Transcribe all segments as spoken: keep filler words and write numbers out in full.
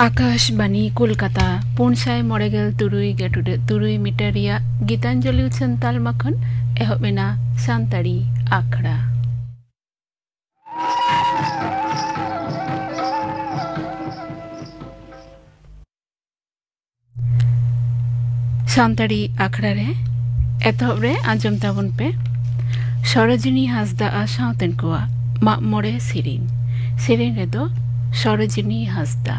ᱟᱠᱟᱥᱵᱟᱱᱤ ᱠᱳᱞᱠᱟᱛᱟ, ᱯᱩᱱ ᱥᱟᱭ ᱢᱚᱬᱮ ᱜᱮᱞ ᱛᱩᱨᱩᱭ ᱜᱮᱴᱩᱰᱟᱹᱜ ᱛᱩᱨᱩᱭ ᱢᱤᱴᱟᱨ ᱨᱮᱭᱟᱜ ᱜᱤᱛᱟᱧᱡᱚᱞᱤ ᱩᱪᱷᱟᱹᱱ ᱛᱟᱞᱢᱟ ᱠᱷᱚᱱ ᱮᱦᱚᱵ ᱮᱱᱟ ᱥᱟᱱᱛᱟᱲᱤ ᱟᱠᱷᱲᱟ᱾ ᱥᱟᱱᱛᱟᱲᱤ ᱟᱠᱷᱲᱟ ᱨᱮ ᱮᱛᱚᱦᱚᱵ ᱨᱮ ᱟᱸᱡᱚᱢ ᱛᱟᱵᱚᱱ ᱯᱮ ᱥᱚᱨᱳᱡᱤᱱᱤ ᱦᱟᱸᱥᱫᱟ ᱟᱨ ᱥᱟᱶᱛᱮᱱ ᱠᱚᱣᱟᱜ ᱢᱟᱜ ᱢᱚᱬᱮ ᱥᱮᱨᱮᱧ᱾ ᱥᱮᱨᱮᱧ ᱨᱮᱫᱚ ᱥᱚᱨᱳᱡᱤᱱᱤ ᱦᱟᱸᱥᱫᱟ᱾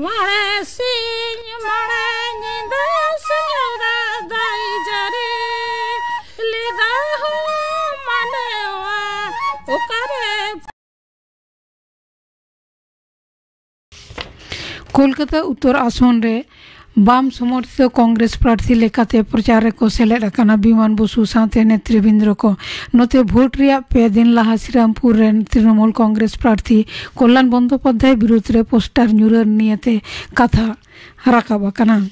ᱢᱚᱬᱮ ᱥᱤᱧ ᱢᱚᱬᱮ ᱧᱤᱫᱟᱹ ᱥᱮᱸᱫᱽᱨᱟ ᱫᱟᱭ ᱡᱟᱹᱨᱤ ᱞᱮᱫᱟ ᱦᱚᱸ ᱢᱟᱱᱮᱣᱟ ᱚᱠᱟᱨᱮ᱾ ᱠᱳᱞᱠᱟᱛᱟ ᱩᱛᱛᱚᱨ ᱟᱥᱚᱱ ᱨᱮ ᱵᱟᱢ ᱥᱚᱢᱚᱨᱛᱷᱤᱛ ᱠᱚᱝᱜᱨᱮᱥ ᱯᱨᱟᱨᱛᱷᱤ ᱞᱮᱠᱟᱛᱮ ᱯᱨᱚᱪᱟᱨ ᱨᱮᱠᱚ ᱥᱮᱞᱮᱫ ᱟᱠᱟᱱᱟ ᱵᱤᱢᱟᱱ ᱵᱚᱥᱩ ᱥᱟᱶᱛᱮ ᱱᱮᱛᱨᱤᱵᱨᱤᱱᱫᱨᱚ ᱠᱚ᱾ ᱱᱚᱛᱮ ᱵᱷᱳᱴ ᱨᱮᱭᱟᱜ ᱯᱮ ᱫᱤᱱ ᱞᱟᱦᱟ ᱥᱨᱤᱨᱟᱢᱯᱩᱨ ᱨᱮᱱ ᱛᱨᱤᱱᱚᱢᱩᱞ ᱠᱚᱝᱜᱨᱮᱥ ᱯᱨᱟᱨᱛᱷᱤ ᱠᱚᱞᱭᱟᱱ ᱵᱚᱱᱫᱳᱯᱟᱫᱽᱫᱷᱟᱭ ᱵᱤᱨᱩᱫᱽ ᱨᱮ ᱯᱳᱥᱴᱟᱨ ᱧᱩᱨᱟᱹᱱ ᱱᱤᱭᱟᱹᱛᱮ ᱠᱟᱛᱷᱟ ᱨᱟᱠᱟᱵ ᱟᱠᱟᱱᱟ᱾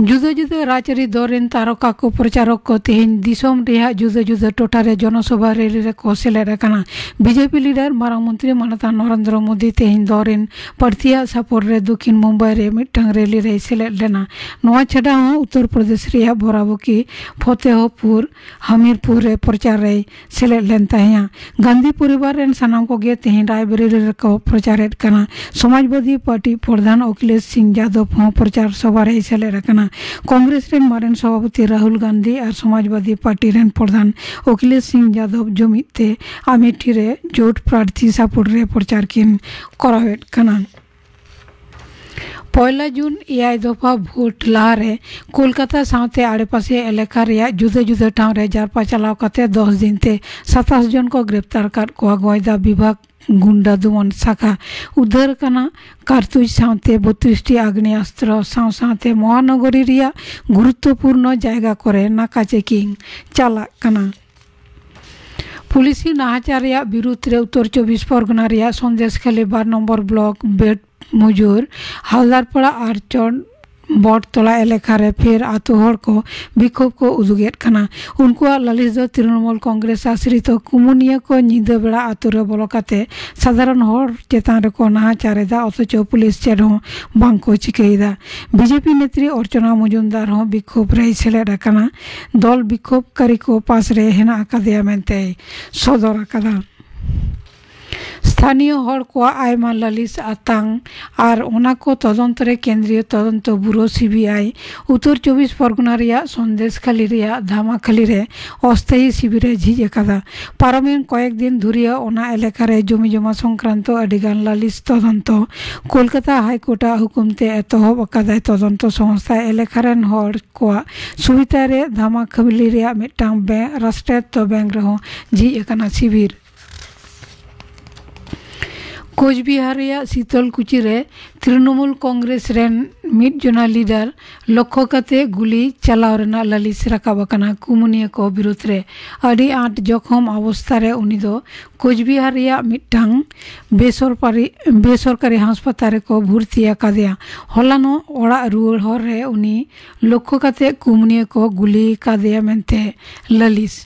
ᱡᱩᱫᱟᱹ ᱡᱩᱫᱟᱹ ᱨᱟᱡᱽᱟᱹᱨᱤ ᱫᱚᱞ ᱨᱮᱱ ᱛᱟᱨᱚᱠᱟ ᱠᱚ ᱯᱨᱚᱪᱟᱨᱚᱠ ᱠᱚ ᱛᱮᱦᱮᱧ ᱫᱤᱥᱚᱢ ᱨᱮᱭᱟᱜ ᱡᱩᱫᱟᱹ ᱡᱩᱫᱟᱹ ᱴᱚᱴᱷᱟ ᱨᱮ ᱡᱚᱱᱚᱥᱚᱵᱷᱟ ᱨᱮᱞᱤ ᱨᱮᱠᱚ ᱥᱮᱞᱮᱫ ᱟᱠᱟᱱᱟ᱾ ᱵᱤᱡᱮᱯᱤ ᱞᱤᱰᱟᱨ ᱢᱟᱨᱟᱝ ᱢᱚᱱᱛᱨᱤ ᱢᱟᱱᱚᱛᱟᱱ ᱱᱚᱨᱮᱱᱫᱨᱚ ᱢᱳᱫᱤ ᱛᱮᱦᱮᱧ ᱫᱚᱞ ᱨᱮᱱ ᱯᱨᱟᱨᱛᱷᱤᱭᱟᱜ ᱥᱟᱯᱳᱨᱴ ᱨᱮ ᱫᱚᱠᱷᱤᱱ ᱢᱩᱢᱵᱟᱭ ᱨᱮ ᱢᱤᱫᱴᱟᱝ ᱨᱮᱞᱤ ᱨᱮᱭ ᱥᱮᱞᱮᱫ ᱞᱮᱱᱟ᱾ ᱱᱚᱣᱟ ᱪᱷᱟᱰᱟ ᱦᱚᱸ ᱩᱛᱛᱚᱨ ᱯᱨᱚᱫᱮᱥ ᱨᱮᱭᱟᱜ ᱵᱚᱨᱟᱵᱚᱠᱤ, ᱯᱷᱚᱛᱮᱦᱚᱯᱩᱨ, ᱦᱟᱢᱤᱨᱯᱩᱨ ᱨᱮ ᱯᱨᱚᱪᱟᱨ ᱨᱮᱭ ᱥᱮᱞᱮᱫ ᱞᱮᱱ ᱛᱟᱦᱮᱸᱫᱼᱟ᱾ ᱜᱟᱱᱫᱷᱤ ᱯᱚᱨᱤᱵᱟᱨ ᱨᱮᱱ ᱥᱟᱱᱟᱢ ᱠᱚᱜᱮ ᱛᱮᱦᱮᱧ ᱨᱟᱭᱵᱮᱨᱮᱞᱤ ᱨᱮᱠᱚ ᱯᱨᱚᱪᱟᱨᱮᱫ ᱠᱟᱱᱟ᱾ ᱥᱚᱢᱟᱡᱽᱵᱟᱫᱤ ᱯᱟᱨᱴᱤ ᱯᱨᱚᱫᱷᱟᱱ ᱚᱠᱷᱤᱞᱮᱥ ᱥᱤᱝ ᱡᱟᱫᱚᱵ ᱦᱚᱸ ᱯᱨᱚᱪᱟᱨ ᱥᱚᱵᱷᱟ ᱨᱮᱭ ᱥᱮᱞᱮᱫ ᱟᱠᱟᱱᱟ᱾ ᱠᱚᱝᱜᱨᱮᱥ ᱨᱮᱱ ᱢᱟᱨᱮᱱ ᱥᱚᱵᱷᱟᱯᱚᱛᱤ ᱨᱟᱦᱩᱞ ᱜᱟᱱᱫᱷᱤ ᱟᱨ ᱥᱚᱢᱟᱡᱽᱵᱟᱫᱤ ᱯᱟᱨᱴᱤ ᱨᱮᱱ ᱯᱨᱚᱫᱷᱟᱱ ᱚᱠᱷᱤᱞᱮᱥ ᱥᱤᱝ ᱡᱟᱫᱚᱵ ᱡᱩᱢᱤᱫ ᱛᱮ ᱟᱢᱮᱴᱷᱤ ᱨᱮ ᱡᱳᱴ ᱯᱨᱟᱨᱛᱷᱤ ᱥᱟᱯᱳᱨᱴ ᱨᱮ ᱯᱨᱚᱪᱟᱨ ᱠᱤᱱ ᱠᱚᱨᱟᱣᱮᱫ ᱠᱟᱱᱟ᱾ ᱯᱚᱭᱞᱟ ᱡᱩᱱ ᱮᱭᱟᱭ ᱫᱚᱯᱷᱟ ᱵᱷᱳᱴ ᱞᱟᱦᱟᱨᱮ ᱠᱳᱞᱠᱟᱛᱟ ᱥᱟᱶᱛᱮ ᱟᱲᱮᱯᱟᱥᱮ ᱮᱞᱟᱠᱟ ᱨᱮᱭᱟᱜ ᱡᱩᱫᱟᱹ ᱡᱩᱫᱟᱹ ᱴᱷᱟᱶ ᱨᱮ ᱡᱟᱨᱯᱟ ᱪᱟᱞᱟᱣ ᱠᱟᱛᱮ ᱫᱚᱥ ᱫᱤᱱ ᱛᱮ ᱥᱟᱛᱟᱥ ᱡᱚᱱ ᱠᱚ ᱜᱨᱮᱯᱛᱟᱨ ᱟᱠᱟᱫ ᱠᱚᱣᱟ ᱜᱚᱸᱭᱫᱟ ᱵᱤᱵᱷᱟᱜᱽ ᱜᱩᱱᱰᱟ ᱫᱚᱢᱚᱱ ᱥᱟᱠᱷᱟ ᱩᱫᱷᱟᱹᱨ ᱟᱠᱟᱱᱟ᱾ ᱠᱟᱨᱛᱩᱡᱽ ᱥᱟᱶᱛᱮ ᱵᱚᱛᱨᱤᱥ ᱴᱤ ᱟᱜᱽᱱᱮᱭᱟᱥᱛᱨᱚ ᱥᱟᱶ ᱥᱟᱶᱛᱮ ᱢᱚᱦᱟᱱᱚᱜᱚᱨᱤ ᱨᱮᱭᱟᱜ ᱜᱩᱨᱩᱛᱛᱚᱯᱩᱨᱱᱚ ᱡᱟᱭᱜᱟ ᱠᱚᱨᱮ ᱱᱟᱠᱟ ᱪᱮᱠᱤᱝ ᱪᱟᱞᱟᱜ ᱠᱟᱱᱟ᱾ ᱯᱩᱞᱤᱥᱤ ᱱᱟᱦᱟᱪᱟᱨ ᱨᱮᱭᱟᱜ ᱵᱤᱨᱩᱫᱽ ᱨᱮ ᱩᱛᱛᱚᱨ ᱪᱚᱵᱵᱤᱥ ᱯᱚᱨᱜᱚᱱᱟ ᱨᱮᱭᱟᱜ ᱥᱚᱱᱫᱮᱥᱠᱷᱟᱞᱤ ᱵᱟᱨ ᱱᱚᱢᱵᱚᱨ ᱵᱞᱚᱠ ᱵᱮᱰ ᱢᱩᱡᱩᱨ, ᱦᱟᱞᱫᱟᱨᱯᱟᱲᱟ ᱟᱨ ᱪᱚᱱ ᱵᱚᱴᱛᱚᱞᱟ ᱮᱞᱟᱠᱟ ᱨᱮ ᱯᱷᱮᱨ ᱟᱛᱳ ᱦᱚᱲ ᱠᱚ ᱵᱤᱠᱷᱳᱵ ᱠᱚ ᱩᱫᱩᱜᱮᱫ ᱠᱟᱱᱟ᱾ ᱩᱱᱠᱩᱣᱟᱜ ᱞᱟᱹᱞᱤᱥ ᱫᱚ ᱛᱨᱤᱱᱢᱩᱞ ᱠᱚᱝᱜᱨᱮᱥ ᱟᱥᱨᱤᱛᱚ ᱠᱩᱢᱩᱱᱤᱭᱟᱹ ᱠᱚ ᱧᱤᱫᱟᱹ ᱵᱮᱲᱟ ᱟᱛᱳ ᱨᱮ ᱵᱚᱞᱚ ᱠᱟᱛᱮ ᱥᱟᱫᱷᱟᱨᱚᱱ ᱦᱚᱲ ᱪᱮᱛᱟᱱ ᱨᱮᱠᱚ ᱱᱟᱦᱟᱪᱟᱨ ᱮᱫᱟ, ᱚᱛᱷᱚᱪᱚ ᱯᱩᱞᱤᱥ ᱪᱮᱫ ᱦᱚᱸ ᱵᱟᱝ ᱠᱚ ᱪᱤᱠᱟᱹᱭᱮᱫᱟ᱾ ᱵᱤᱡᱮᱯᱤ ᱱᱮᱛᱨᱤ ᱚᱨᱪᱚᱱᱟ ᱢᱚᱡᱩᱢᱫᱟᱨ ᱦᱚᱸ ᱵᱤᱠᱷᱳᱵ ᱨᱮᱭ ᱥᱮᱞᱮᱫ ᱟᱠᱟᱱᱟ᱾ ᱫᱚᱞ ᱵᱤᱠᱷᱳᱵ ᱠᱟᱹᱨᱤ ᱠᱚ ᱯᱟᱥ ᱨᱮ ᱦᱮᱱᱟᱜ ᱟᱠᱟᱫᱮᱭᱟ ᱢᱮᱱᱛᱮᱭ ᱥᱚᱫᱚᱨ ᱟᱠᱟᱫᱟ᱾ ᱥᱛᱷᱟᱱᱤᱭᱚ ᱦᱚᱲ ᱠᱚᱣᱟᱜ ᱟᱭᱢᱟ ᱞᱟᱹᱞᱤᱥ ᱟᱛᱟᱝ ᱟᱨ ᱚᱱᱟ ᱠᱚ ᱛᱚᱫᱚᱱᱛ ᱨᱮ ᱠᱮᱱᱫᱨᱤᱭᱚ ᱛᱚᱫᱚᱱᱛᱚ ᱵᱩᱨᱳ ᱥᱤᱵᱤᱟᱭ ᱩᱛᱛᱚᱨ ᱪᱚᱵᱵᱤᱥ ᱯᱚᱨᱜᱚᱱᱟ ᱨᱮᱭᱟᱜ ᱥᱚᱱᱫᱮᱥᱠᱷᱟᱞᱤ ᱨᱮᱭᱟᱜ ᱫᱷᱟᱢᱟᱠᱷᱟᱞᱤ ᱨᱮ ᱚᱥᱛᱷᱟᱭᱤ ᱥᱤᱵᱤᱨ ᱮ ᱡᱷᱤᱡ ᱟᱠᱟᱫᱟ᱾ ᱯᱟᱨᱚᱢᱮᱱ ᱠᱚᱭᱮᱠ ᱫᱤᱱ ᱫᱷᱩᱨᱤᱭᱟᱹ ᱚᱱᱟ ᱮᱞᱟᱠᱟ ᱨᱮ ᱡᱚᱢᱤ ᱡᱚᱢᱟ ᱥᱚᱝᱠᱨᱟᱱᱛᱚ ᱟᱹᱰᱤᱜᱟᱱ ᱞᱟᱹᱞᱤᱥ ᱛᱚᱫᱚᱱᱛᱚ ᱠᱳᱞᱠᱟᱛᱟ ᱦᱟᱭᱠᱳᱨᱴ ᱟᱜ ᱦᱩᱠᱩᱢ ᱛᱮ ᱮᱛᱚᱦᱚᱵ ᱟᱠᱟᱫᱟᱭ᱾ ᱛᱚᱫᱚᱱᱛᱚ ᱥᱚᱝᱥᱛᱷᱟ ᱮᱞᱟᱠᱟ ᱨᱮᱱ ᱦᱚᱲ ᱠᱚᱣᱟᱜ ᱥᱩᱵᱤᱫᱷᱟ ᱨᱮ ᱫᱷᱟᱢᱟᱠᱷᱟᱞᱤ ᱨᱮᱭᱟᱜ ᱢᱤᱫᱴᱟᱝ ᱵᱮ-, ᱨᱟᱥᱴᱨᱟᱭᱚᱛᱛᱚ ᱵᱮᱝᱠ ᱨᱮᱦᱚᱸ ᱡᱷᱤᱡ ᱟᱠᱟᱱᱟ ᱥᱤᱵᱤᱨ᱾ ᱠᱳᱪᱵᱤᱦᱟᱨ ᱨᱮᱭᱟᱜ ᱥᱤᱛᱚᱞᱠᱩᱪᱤ ᱨᱮ ᱛᱨᱤᱱᱢᱩᱞ ᱠᱚᱝᱜᱨᱮᱥ ᱨᱮᱱ ᱢᱤᱫ ᱡᱚᱱᱟ ᱞᱤᱰᱟᱨ ᱞᱚᱠᱠᱷᱚ ᱠᱟᱛᱮ ᱜᱩᱞᱤ ᱪᱟᱞᱟᱣ ᱨᱮᱱᱟᱜ ᱞᱟᱹᱞᱤᱥ ᱨᱟᱠᱟᱵ ᱟᱠᱟᱱᱟ᱾ ᱠᱩᱢᱩᱱᱤᱭᱟᱹ ᱠᱚ ᱵᱤᱨᱩᱫᱽ ᱨᱮ ᱟᱹᱰᱤ ᱟᱸᱴ ᱡᱚᱠᱷᱚᱢ ᱚᱵᱚᱥᱛᱷᱟ ᱨᱮ ᱩᱱᱤ ᱫᱚ ᱠᱳᱪᱵᱤᱦᱟᱨ ᱨᱮᱭᱟᱜ ᱢᱤᱫᱴᱟᱝ ᱵᱮᱥᱚᱨᱠᱟᱨᱤ, ᱵᱮᱥᱚᱨᱠᱟᱨᱤ ᱦᱟᱥᱯᱟᱛᱟᱞ ᱨᱮᱠᱚ ᱵᱷᱩᱨᱛᱤ ᱟᱠᱟᱫᱮᱭᱟ᱾ ᱦᱚᱞᱟᱱᱚᱜ ᱚᱲᱟᱜ ᱨᱩᱣᱟᱹᱲ ᱦᱚᱨ ᱨᱮ ᱩᱱᱤ ᱞᱚᱠᱠᱷᱚ ᱠᱟᱛᱮ ᱠᱩᱢᱩᱱᱤᱭᱟᱹ ᱠᱚ ᱜᱩᱞᱤ ᱟᱠᱟᱫᱮᱭᱟ ᱢᱮᱱᱛᱮ ᱞᱟᱹᱞᱤᱥ᱾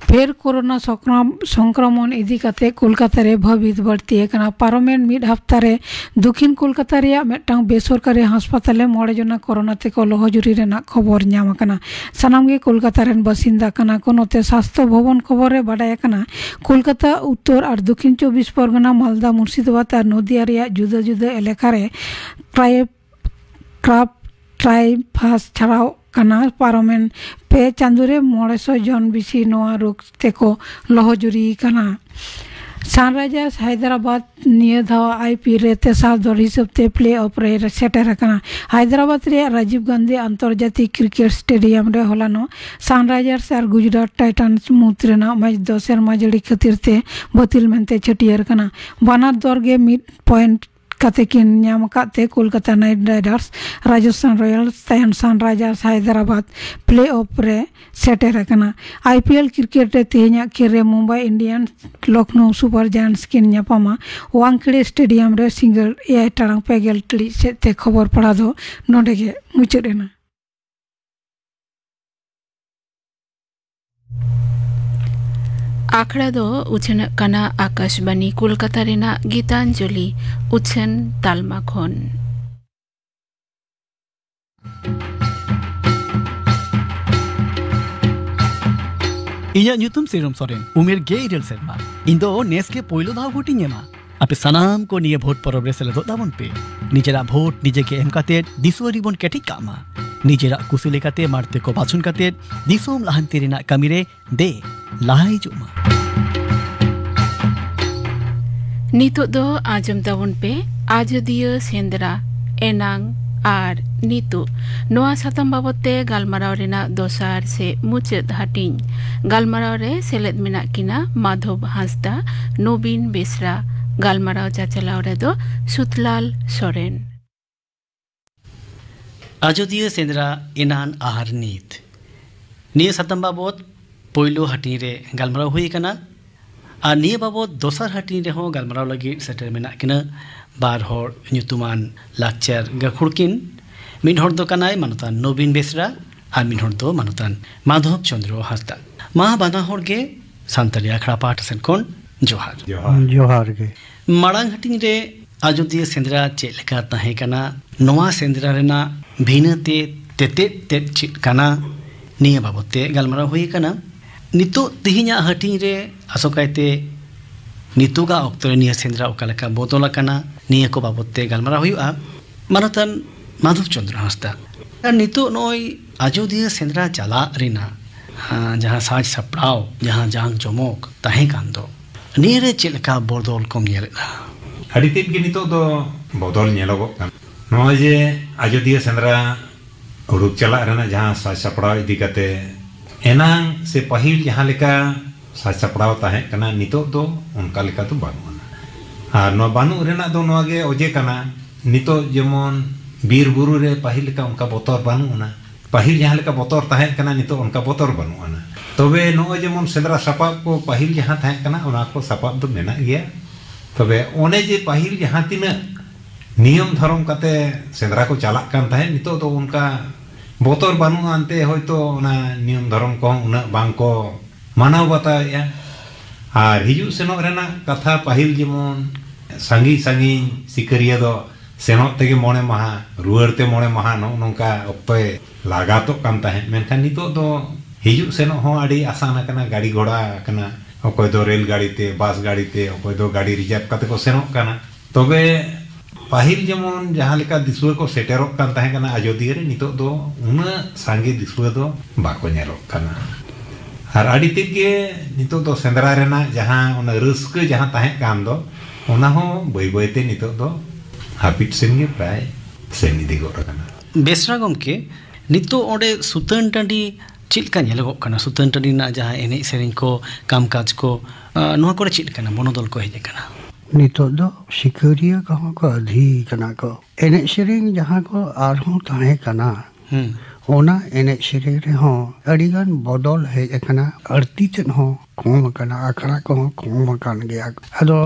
ᱯᱷᱮᱨ ᱠᱳᱨᱳᱱᱟ ᱥᱚᱠᱨᱚᱢ-, ᱥᱚᱝᱠᱨᱚᱢᱚᱱ ᱤᱫᱤ ᱠᱟᱛᱮ ᱠᱳᱞᱠᱟᱛᱟ ᱨᱮ ᱵᱷᱟᱹᱵᱤᱛ ᱵᱟᱹᱲᱛᱤ ᱟᱠᱟᱱᱟ᱾ ᱯᱟᱨᱚᱢᱮᱱ ᱢᱤᱫ ᱦᱟᱯᱛᱟ ᱨᱮ ᱫᱚᱠᱷᱤᱱ ᱠᱳᱞᱠᱟᱛᱟ ᱨᱮᱭᱟᱜ ᱢᱤᱫᱴᱟᱝ ᱵᱮᱥᱚᱨᱠᱟᱨᱤ ᱦᱟᱥᱯᱟᱛᱟᱞ ᱨᱮ ᱢᱚᱬᱮ ᱡᱚᱱᱟ ᱠᱳᱨᱳᱱᱟ ᱛᱮᱠᱚ ᱞᱚᱦᱚᱡᱩᱨᱤ ᱨᱮᱱᱟᱜ ᱠᱷᱚᱵᱚᱨ ᱧᱟᱢ ᱟᱠᱟᱱᱟ᱾ ᱥᱟᱱᱟᱢ ᱜᱮ ᱠᱳᱞᱠᱟᱛᱟ ᱨᱮᱱ ᱵᱟᱥᱤᱱᱫᱟ ᱠᱟᱱᱟ ᱠᱚ᱾ ᱱᱚᱛᱮ ᱥᱟᱥᱛᱷᱚ ᱵᱷᱚᱵᱚᱱ ᱠᱷᱚᱵᱚᱨ ᱨᱮ ᱵᱟᱰᱟᱭ ᱟᱠᱟᱱᱟ, ᱠᱳᱞᱠᱟᱛᱟ ᱩᱛᱛᱚᱨ ᱟᱨ ᱫᱚᱠᱷᱤᱱ ᱪᱚᱵᱵᱤᱥ ᱯᱚᱨᱜᱚᱱᱟ, ᱢᱟᱞᱫᱟ, ᱢᱩᱨᱥᱤᱫᱟᱵᱟᱫᱽ ᱟᱨ ᱱᱚᱫᱤᱭᱟ ᱨᱮᱭᱟᱜ ᱡᱩᱫᱟᱹ ᱡᱩᱫᱟᱹ ᱮᱞᱟᱠᱟ ᱨᱮ ᱴᱨᱟᱭᱮᱯ ᱠᱨᱟᱯ ᱴᱨᱟᱭᱯᱷᱟᱥ ᱪᱷᱟᱲᱟᱣ ᱠᱟᱱᱟ᱾ ᱯᱟᱨᱚᱢᱮᱱ ᱯᱮ ᱪᱟᱸᱫᱳ ᱨᱮ ᱢᱚᱬᱮ ᱥᱚ ᱡᱚᱱ ᱵᱮᱥᱤ ᱱᱚᱣᱟ ᱨᱳᱜᱽ ᱛᱮᱠᱚ ᱞᱚᱦᱚᱡᱩᱨᱤ ᱠᱟᱱᱟ᱾ ᱥᱟᱱᱨᱟᱭᱡᱟᱨᱥ ᱦᱟᱭᱫᱨᱟᱵᱟᱫᱽ ᱱᱤᱭᱟᱹ ᱫᱷᱟᱣ ᱟᱭ ᱯᱤ ᱮᱞ ᱨᱮ ᱛᱮᱥᱟᱨ ᱫᱚᱞ ᱦᱤᱥᱟᱹᱵ ᱛᱮ ᱯᱞᱮ ᱚᱯᱷ ᱨᱮ ᱥᱮᱴᱮᱨ ᱟᱠᱟᱱᱟ᱾ ᱦᱟᱭᱫᱨᱟᱵᱟᱫᱽ ᱨᱮᱭᱟᱜ ᱨᱟᱡᱤᱵᱽ ᱜᱟᱱᱫᱷᱤ ᱟᱱᱛᱚᱨᱡᱟᱛᱤᱠ ᱠᱨᱤᱠᱮᱴ ᱥᱴᱮᱰᱤᱭᱟᱢ ᱨᱮ ᱦᱚᱞᱟᱱᱚᱜ ᱥᱟᱱᱨᱟᱭᱡᱟᱨᱥ ᱟᱨ ᱜᱩᱡᱽᱨᱟᱴ ᱴᱟᱭᱴᱟᱱᱥ ᱢᱩᱫᱽ ᱨᱮᱱᱟᱜ ᱢᱮᱪ ᱫᱚ ᱥᱮᱨᱢᱟ ᱡᱟᱹᱲᱤ ᱠᱷᱟᱹᱛᱤᱨ ᱛᱮ ᱵᱟᱹᱛᱤᱞ ᱢᱮᱱᱛᱮ ᱪᱷᱟᱹᱴᱭᱟᱹᱨ ᱟᱠᱟᱱᱟ᱾ ᱵᱟᱱᱟᱨ ᱫᱚᱞ ᱜᱮ ᱢᱤᱫ ᱯᱚᱭᱮᱱᱴ ᱠᱟᱛᱮ ᱠᱤᱱ ᱧᱟᱢ ᱟᱠᱟᱫ ᱛᱮ ᱠᱳᱞᱠᱟᱛᱟ ᱱᱟᱭᱤᱴ ᱨᱟᱭᱰᱟᱨᱥ ᱨᱟᱡᱚᱥᱛᱷᱟᱱ ᱨᱚᱭᱟᱞᱥ ᱛᱟᱭᱚᱢ ᱥᱟᱱᱨᱟᱭᱡᱟᱨᱥ ᱦᱟᱭᱫᱨᱟᱵᱟᱫᱽ ᱯᱞᱮ ᱚᱯᱷ ᱨᱮ ᱥᱮᱴᱮᱨ ᱟᱠᱟᱱᱟ᱾ ᱟᱭ ᱯᱤ ᱮᱞ ᱠᱨᱤᱠᱮᱴ ᱨᱮ ᱛᱮᱦᱮᱧᱟᱜ ᱠᱷᱮᱞ ᱨᱮ ᱢᱩᱢᱵᱟᱭ ᱤᱱᱰᱤᱭᱟᱱᱥ ᱞᱚᱠᱷᱱᱚᱣ ᱥᱩᱯᱟᱨ ᱡᱟᱭᱮᱱᱴᱥ ᱠᱤᱱ ᱧᱟᱯᱟᱢᱟ᱾ ᱣᱟᱝᱠᱷᱮᱲᱮ ᱥᱴᱮᱰᱤᱭᱟᱢ ᱨᱮ ᱥᱤᱸᱜᱟᱹᱲ ᱮᱭᱟᱭ ᱴᱟᱲᱟᱝ ᱯᱮ ᱜᱮᱞ ᱴᱤᱲᱤᱡ ᱥᱮᱫ ᱛᱮ ᱠᱷᱚᱵᱚᱨ ᱯᱟᱲᱦᱟᱣ ᱫᱚ ᱱᱚᱰᱮ ᱜᱮ ᱢᱩᱪᱟᱹᱫ ᱮᱱᱟ᱾ ᱟᱠᱷᱲᱟ ᱫᱚ ᱩᱪᱷᱟᱹᱱᱚᱜ ᱠᱟᱱᱟ ᱟᱠᱟᱥᱵᱟᱱᱤ ᱠᱳᱞᱠᱟᱛᱟ ᱨᱮᱱᱟᱜ ᱜᱤᱛᱟᱧᱡᱚᱞᱤ ᱩᱪᱷᱟᱹᱱ ᱛᱟᱞᱢᱟ ᱠᱷᱚᱱ᱾ ᱤᱧᱟᱹᱜ ᱧᱩᱛᱩᱢ ᱥᱤᱨᱚᱢ ᱥᱚᱨᱮᱱ, ᱩᱢᱮᱨ ᱜᱮᱞ ᱤᱨᱟᱹᱞ ᱥᱮᱨᱢᱟ᱾ ᱤᱧ ᱫᱚ ᱱᱮᱥ ᱜᱮ ᱯᱳᱭᱞᱳ ᱫᱷᱟᱣ ᱵᱷᱳᱴ ᱤᱧ ᱮᱢᱟ᱾ ᱟᱯᱮ ᱥᱟᱱᱟᱢ ᱠᱚ ᱱᱤᱭᱟᱹ ᱵᱷᱳᱴ ᱯᱚᱨᱚᱵᱽ ᱨᱮ ᱥᱮᱞᱮᱫᱚᱜ ᱛᱟᱵᱚᱱ ᱯᱮ᱾ ᱱᱤᱡᱮᱨᱟᱜ ᱵᱷᱳᱴ ᱱᱤᱡᱮ ᱜᱮ ᱮᱢ ᱠᱟᱛᱮ ᱫᱤᱥᱩᱣᱟᱹ ᱨᱮᱵᱚᱱ ᱠᱮᱴᱮᱡ ᱠᱟᱜ ᱢᱟ᱾ ᱱᱤᱡᱮᱨᱟᱜ ᱠᱩᱥᱤ ᱞᱮᱠᱟᱛᱮ ᱢᱟᱲᱛᱮ ᱠᱚ ᱵᱟᱪᱷᱚᱱ ᱠᱟᱛᱮ ᱫᱤᱥᱚᱢ ᱞᱟᱦᱟᱱᱛᱤ ᱨᱮᱱᱟᱜ ᱠᱟᱹᱢᱤ ᱨᱮ ᱫᱮ ᱞᱟᱦᱟ ᱦᱤᱡᱩᱜ ᱢᱟ᱾ ᱱᱤᱛᱚᱜ ᱫᱚ ᱟᱸᱡᱚᱢ ᱛᱟᱵᱚᱱ ᱯᱮ ᱟᱡᱚᱫᱤᱭᱟᱹ ᱥᱮᱸᱫᱽᱨᱟ ᱮᱱᱟᱝ ᱟᱨ ᱱᱤᱛᱚᱜ᱾ ᱱᱚᱣᱟ ᱥᱟᱛᱟᱢ ᱵᱟᱵᱚᱛ ᱛᱮ ᱜᱟᱞᱢᱟᱨᱟᱣ ᱨᱮᱱᱟᱜ ᱫᱚᱥᱟᱨ ᱥᱮ ᱢᱩᱪᱟᱹᱫ ᱦᱟᱹᱴᱤᱧ᱾ ᱜᱟᱞᱢᱟᱨᱟᱣ ᱨᱮ ᱥᱮᱞᱮᱫ ᱢᱮᱱᱟᱜ ᱠᱤᱱᱟ ᱢᱟᱫᱷᱚᱵ ᱦᱟᱸᱥᱫᱟ, ᱱᱚᱵᱤᱱ ᱵᱮᱥᱨᱟ᱾ ᱜᱟᱞᱢᱟᱨᱟᱣ ᱪᱟᱪᱟᱞᱟᱣ ᱨᱮᱫᱚ ᱥᱩᱛᱞᱟᱞ ᱥᱚᱨᱮᱱ᱾ ᱟᱡᱚᱫᱤᱭᱟᱹ ᱥᱮᱸᱫᱽᱨᱟ ᱮᱱᱟᱱ ᱟᱨ ᱱᱤᱛ᱾ ᱱᱤᱭᱟᱹ ᱥᱟᱛᱟᱢ ᱵᱟᱵᱚᱛ ᱯᱳᱭᱞᱳ ᱦᱟᱹᱴᱤᱧ ᱨᱮ ᱜᱟᱞᱢᱟᱨᱟᱣ ᱦᱩᱭ ᱟᱠᱟᱱᱟ᱾ ᱟᱨ ᱱᱤᱭᱟᱹ ᱵᱟᱵᱚᱛ ᱫᱚᱥᱟᱨ ᱦᱟᱹᱴᱤᱧ ᱨᱮᱦᱚᱸ ᱜᱟᱞᱢᱟᱨᱟᱣ ᱞᱟᱹᱜᱤᱫ ᱥᱮᱴᱮᱨ ᱢᱮᱱᱟᱜ ᱠᱤᱱᱟ ᱵᱟᱨ ᱦᱚᱲ ᱧᱩᱛᱩᱢᱟᱱ ᱞᱟᱠᱪᱟᱨ ᱜᱟᱹᱠᱷᱩᱲ ᱠᱤᱱ᱾ ᱢᱤᱫ ᱦᱚᱲ ᱫᱚ ᱠᱟᱱᱟᱭ ᱢᱟᱱᱚᱛᱟᱱ ᱱᱚᱵᱤᱱ ᱵᱮᱥᱨᱟ ᱟᱨ ᱢᱤᱫ ᱦᱚᱲ ᱫᱚ ᱢᱟᱱᱚᱛᱟᱱ ᱢᱟᱫᱷᱚᱵ ᱪᱚᱸᱫᱽᱨᱚ ᱦᱟᱸᱥᱫᱟ᱾ ᱢᱟ ᱵᱟᱱᱟ ᱦᱚᱲ ᱜᱮ ᱥᱟᱱᱛᱟᱲᱤ ᱟᱠᱷᱲᱟ ᱯᱟᱦᱴᱟ ᱥᱮᱱ ᱠᱷᱚᱱ ᱡᱚᱦᱟᱨ᱾ ᱡᱚᱦᱟᱨ᱾ ᱡᱚᱦᱟᱨ ᱜᱮ᱾ ᱢᱟᱲᱟᱝ ᱦᱟᱹᱴᱤᱧ ᱨᱮ ᱟᱡᱚᱫᱤᱭᱟᱹ ᱥᱮᱸᱫᱽᱨᱟ ᱪᱮᱫ ᱞᱮᱠᱟ ᱛᱟᱦᱮᱸ ᱠᱟᱱᱟ, ᱱᱚᱣᱟ ᱥᱮᱸᱫᱽᱨᱟ ᱨᱮᱱᱟᱜ ᱵᱷᱤᱱᱟᱹ ᱛᱮ ᱛᱮᱛᱮᱫ ᱛᱮᱫ ᱪᱮᱫ ᱠᱟᱱᱟ, ᱱᱤᱭᱟᱹ ᱵᱟᱵᱚᱛ ᱛᱮ ᱜᱟᱞᱢᱟᱨᱟᱣ ᱦᱩᱭ ᱟᱠᱟᱱᱟ᱾ ᱱᱤᱛᱚᱜ ᱛᱮᱦᱮᱧᱟᱜ ᱦᱟᱹᱴᱤᱧ ᱨᱮ ᱟᱥᱚᱠᱟᱭᱛᱮ ᱱᱤᱛᱚᱜᱟᱜ ᱚᱠᱛᱚ ᱨᱮ ᱱᱤᱭᱟᱹ ᱥᱮᱸᱫᱽᱨᱟ ᱚᱠᱟ ᱞᱮᱠᱟ ᱵᱚᱫᱚᱞ ᱟᱠᱟᱱᱟ, ᱱᱤᱭᱟᱹ ᱠᱚ ᱵᱟᱵᱚᱛ ᱛᱮ ᱜᱟᱞᱢᱟᱨᱟᱣ ᱦᱩᱭᱩᱜᱼᱟ᱾ ᱢᱟᱱᱚᱛᱟᱱ ᱢᱟᱫᱷᱚᱵ ᱪᱚᱸᱫᱽᱨᱚ ᱦᱟᱸᱥᱫᱟ, ᱟᱨ ᱱᱤᱛᱚᱜ ᱱᱚᱜᱼᱚᱭ ᱟᱡᱚᱫᱤᱭᱟᱹ ᱥᱮᱸᱫᱽᱨᱟ ᱪᱟᱞᱟᱜ ᱨᱮᱱᱟᱜ, ᱟᱸ, ᱡᱟᱦᱟᱸ ᱥᱟᱡᱽ ᱥᱟᱯᱲᱟᱣ, ᱡᱟᱦᱟᱸ ᱡᱟᱸᱠ ᱡᱚᱢᱚᱠ ᱛᱟᱦᱮᱸ ᱠᱟᱱ ᱫᱚ, ᱱᱤᱭᱟᱹᱨᱮ ᱪᱮᱫ ᱞᱮᱠᱟ ᱵᱚᱫᱚᱞ ᱠᱚᱢ ᱧᱮᱞᱮᱫᱼᱟ? ᱟᱹᱰᱤ ᱛᱮᱫ ᱜᱮ ᱱᱤᱛᱚᱜ ᱫᱚ ᱵᱚᱫᱚᱞ ᱧᱮᱞᱚᱜᱚᱜ ᱠᱟᱱᱟ᱾ ᱱᱚᱜᱼᱚᱭ ᱡᱮ ᱟᱡᱚᱫᱤᱭᱟᱹ ᱥᱮᱸᱫᱽᱨᱟ ᱩᱰᱩᱠ ᱪᱟᱞᱟᱜ ᱨᱮᱱᱟᱜ ᱡᱟᱦᱟᱸ ᱥᱟᱡᱽ ᱥᱟᱯᱲᱟᱣ ᱤᱫᱤ ᱠᱟᱛᱮ, ᱮᱱᱟᱝ ᱥᱮ ᱯᱟᱹᱦᱤᱞ ᱡᱟᱦᱟᱸ ᱞᱮᱠᱟ ᱥᱟᱡᱽ ᱥᱟᱯᱲᱟᱣ ᱛᱟᱦᱮᱸ ᱠᱟᱱᱟ, ᱱᱤᱛᱚᱜ ᱫᱚ ᱚᱱᱠᱟ ᱞᱮᱠᱟ ᱫᱚ ᱵᱟᱹᱱᱩᱜ ᱟᱱᱟ᱾ ᱟᱨ ᱱᱚᱣᱟ ᱵᱟᱹᱱᱩᱜ ᱨᱮᱱᱟᱜ ᱫᱚ ᱱᱚᱣᱟ ᱜᱮ ᱚᱡᱮ ᱠᱟᱱᱟ, ᱱᱤᱛᱚᱜ ᱡᱮᱢᱚᱱ ᱵᱤᱨ ᱵᱩᱨᱩ ᱨᱮ ᱯᱟᱹᱦᱤᱞ ᱞᱮᱠᱟ ᱚᱱᱠᱟ ᱵᱚᱛᱚᱨ ᱵᱟᱹᱱᱩᱜ ᱟᱱᱟ᱾ ᱯᱟᱹᱦᱤᱞ ᱡᱟᱦᱟᱸ ᱞᱮᱠᱟ ᱵᱚᱛᱚᱨ ᱛᱟᱦᱮᱸ ᱠᱟᱱᱟ, ᱱᱤᱛᱚᱜ ᱚᱱᱠᱟ ᱵᱚᱛᱚᱨ ᱵᱟᱹᱱᱩᱜ ᱟᱱᱟ᱾ ᱛᱚᱵᱮ ᱱᱚᱜᱼᱚᱭ ᱡᱮᱢᱚᱱ ᱥᱮᱸᱫᱽᱨᱟ ᱥᱟᱯᱟᱵ ᱠᱚ ᱯᱟᱹᱦᱤᱞ ᱡᱟᱦᱟᱸ ᱛᱟᱦᱮᱸ ᱠᱟᱱᱟ, ᱚᱱᱟ ᱠᱚ ᱥᱟᱯᱟᱵ ᱫᱚ ᱢᱮᱱᱟᱜ ᱜᱮᱭᱟ᱾ ᱛᱚᱵᱮ ᱚᱱᱮ ᱡᱮ ᱯᱟᱹᱦᱤᱞ ᱡᱟᱦᱟᱸ ᱛᱤᱱᱟᱹᱜ ᱱᱤᱭᱚᱢ ᱫᱷᱚᱨᱚᱢ ᱠᱟᱛᱮ ᱥᱮᱸᱫᱽᱨᱟ ᱠᱚ ᱪᱟᱞᱟᱜ ᱠᱟᱱ ᱛᱟᱦᱮᱸᱫ, ᱱᱤᱛᱚᱜ ᱫᱚ ᱚᱱᱠᱟ ᱵᱚᱛᱚᱨ ᱵᱟᱹᱱᱩᱜ ᱟᱱᱛᱮ ᱦᱚᱭᱛᱳ ᱚᱱᱟ ᱱᱤᱭᱚᱢ ᱫᱷᱚᱨᱚᱢ ᱠᱚᱦᱚᱸ ᱩᱱᱟᱹᱜ ᱵᱟᱝ ᱠᱚ ᱢᱟᱱᱟᱣ ᱵᱟᱛᱟᱣᱮᱫᱼᱟ᱾ ᱟᱨ ᱦᱤᱡᱩᱜ ᱥᱮᱱᱚᱜ ᱨᱮᱱᱟᱜ ᱠᱟᱛᱷᱟ, ᱯᱟᱹᱦᱤᱞ ᱡᱮᱢᱚᱱ ᱥᱟᱺᱜᱤᱧ ᱥᱟᱺᱜᱤᱧ ᱥᱤᱠᱟᱹᱨᱤᱭᱟᱹ ᱫᱚ ᱥᱮᱱᱚᱜ ᱛᱮᱜᱮ ᱢᱚᱬᱮ ᱢᱟᱦᱟ, ᱨᱩᱣᱟᱹᱲ ᱛᱮ ᱢᱚᱬᱮ ᱢᱟᱦᱟ, ᱱᱚᱜᱼᱚ ᱱᱚᱝᱠᱟ ᱚᱠᱛᱚᱭ ᱞᱟᱜᱟᱛᱚᱜ ᱠᱟᱱ ᱛᱟᱦᱮᱸᱫ᱾ ᱢᱮᱱᱠᱷᱟᱱ ᱱᱤᱛᱚᱜ ᱫᱚ ᱦᱤᱡᱩᱜ ᱥᱮᱱᱚᱜ ᱦᱚᱸ ᱟᱹᱰᱤ ᱟᱥᱟᱱ ᱟᱠᱟᱱᱟ, ᱜᱟᱹᱰᱤ ᱜᱷᱚᱲᱟ ᱟᱠᱟᱱᱟ, ᱚᱠᱚᱭ ᱫᱚ ᱨᱮᱞ ᱜᱟᱹᱰᱤ ᱛᱮ, ᱵᱟᱥ ᱜᱟᱹᱰᱤ ᱛᱮ, ᱚᱠᱚᱭ ᱫᱚ ᱜᱟᱹᱰᱤ ᱨᱤᱡᱟᱨᱵᱷ ᱠᱟᱛᱮ ᱠᱚ ᱥᱮᱱᱚᱜ ᱠᱟᱱᱟ᱾ ᱛᱚᱵᱮ ᱯᱟᱹᱦᱤᱞ ᱡᱮᱢᱚᱱ ᱡᱟᱦᱟᱸ ᱞᱮᱠᱟ ᱫᱤᱥᱩᱣᱟᱹ ᱠᱚ ᱥᱮᱴᱮᱨᱚᱜ ᱠᱟᱱ ᱛᱟᱦᱮᱸ ᱠᱟᱱᱟ ᱟᱡᱚᱫᱤᱭᱟᱹ ᱨᱮ, ᱱᱤᱛᱚᱜ ᱫᱚ ᱩᱱᱟᱹᱜ ᱥᱟᱸᱜᱮ ᱫᱤᱥᱩᱣᱟᱹ ᱫᱚ ᱵᱟᱠᱚ ᱧᱮᱞᱚᱜ ᱠᱟᱱᱟ᱾ ᱟᱨ ᱟᱹᱰᱤ ᱛᱮᱫ ᱜᱮ ᱱᱤᱛᱚᱜ ᱫᱚ ᱥᱮᱸᱫᱽᱨᱟ ᱨᱮᱱᱟᱜ ᱡᱟᱦᱟᱸ ᱚᱱᱟ ᱨᱟᱹᱥᱠᱟᱹ ᱡᱟᱦᱟᱸ ᱛᱟᱦᱮᱸ ᱠᱟᱱ ᱫᱚ, ᱚᱱᱟ ᱦᱚᱸ ᱵᱟᱹᱭ ᱵᱟᱹᱭ ᱛᱮ ᱱᱤᱛᱚᱜ ᱫᱚ ᱦᱟᱹᱯᱤᱫ ᱥᱮᱱ ᱜᱮ ᱯᱨᱟᱭ ᱥᱮᱱ ᱤᱫᱤ ᱜᱚᱫ ᱟᱠᱟᱱᱟ᱾ ᱵᱮᱥᱨᱟ ᱜᱚᱢᱠᱮ, ᱱᱤᱛᱚᱜ ᱚᱸᱰᱮ ᱥᱩᱛᱟᱹᱱ ᱴᱟᱺᱰᱤ ᱪᱮᱫ ᱞᱮᱠᱟ ᱧᱮᱞᱚᱜᱚᱜ ᱠᱟᱱᱟ? ᱥᱩᱛᱟᱹᱱ ᱴᱟᱺᱰᱤ ᱨᱮᱱᱟᱜ ᱡᱟᱦᱟᱸ ᱮᱱᱮᱡ ᱥᱮᱨᱮᱧ ᱠᱚ, ᱠᱟᱢ ᱠᱟᱡᱽ ᱠᱚ, ᱟᱸ, ᱱᱚᱣᱟ ᱠᱚᱨᱮ ᱪᱮᱫ ᱞᱮᱠᱟᱱᱟ, ᱵᱚᱱᱚᱫᱚᱞ ᱠᱚ ᱦᱮᱡ ᱟᱠᱟᱱᱟ? ᱱᱤᱛᱚᱜ ᱫᱚ ᱥᱤᱠᱟᱹᱨᱤᱭᱟᱹ ᱠᱚᱦᱚᱸ ᱠᱚ ᱟᱹᱫᱷᱤ ᱠᱟᱱᱟ ᱠᱚ᱾ ᱮᱱᱮᱡ ᱥᱮᱨᱮᱧ ᱡᱟᱦᱟᱸ ᱠᱚ ᱟᱨᱦᱚᱸ ᱛᱟᱦᱮᱸ ᱠᱟᱱᱟ, ᱦᱩᱸ᱾ ᱚᱱᱟ ᱮᱱᱮᱡ ᱥᱮᱨᱮᱧ ᱨᱮᱦᱚᱸ ᱟᱹᱰᱤᱜᱟᱱ ᱵᱚᱫᱚᱞ ᱦᱮᱡ ᱟᱠᱟᱱᱟ᱾ ᱟᱹᱲᱛᱤ ᱛᱮᱫ ᱦᱚᱸ ᱠᱚᱢ ᱟᱠᱟᱱᱟ, ᱟᱠᱷᱲᱟ ᱠᱚᱦᱚᱸ ᱠᱚᱢ ᱟᱠᱟᱱ ᱜᱮᱭᱟ᱾ ᱟᱫᱚ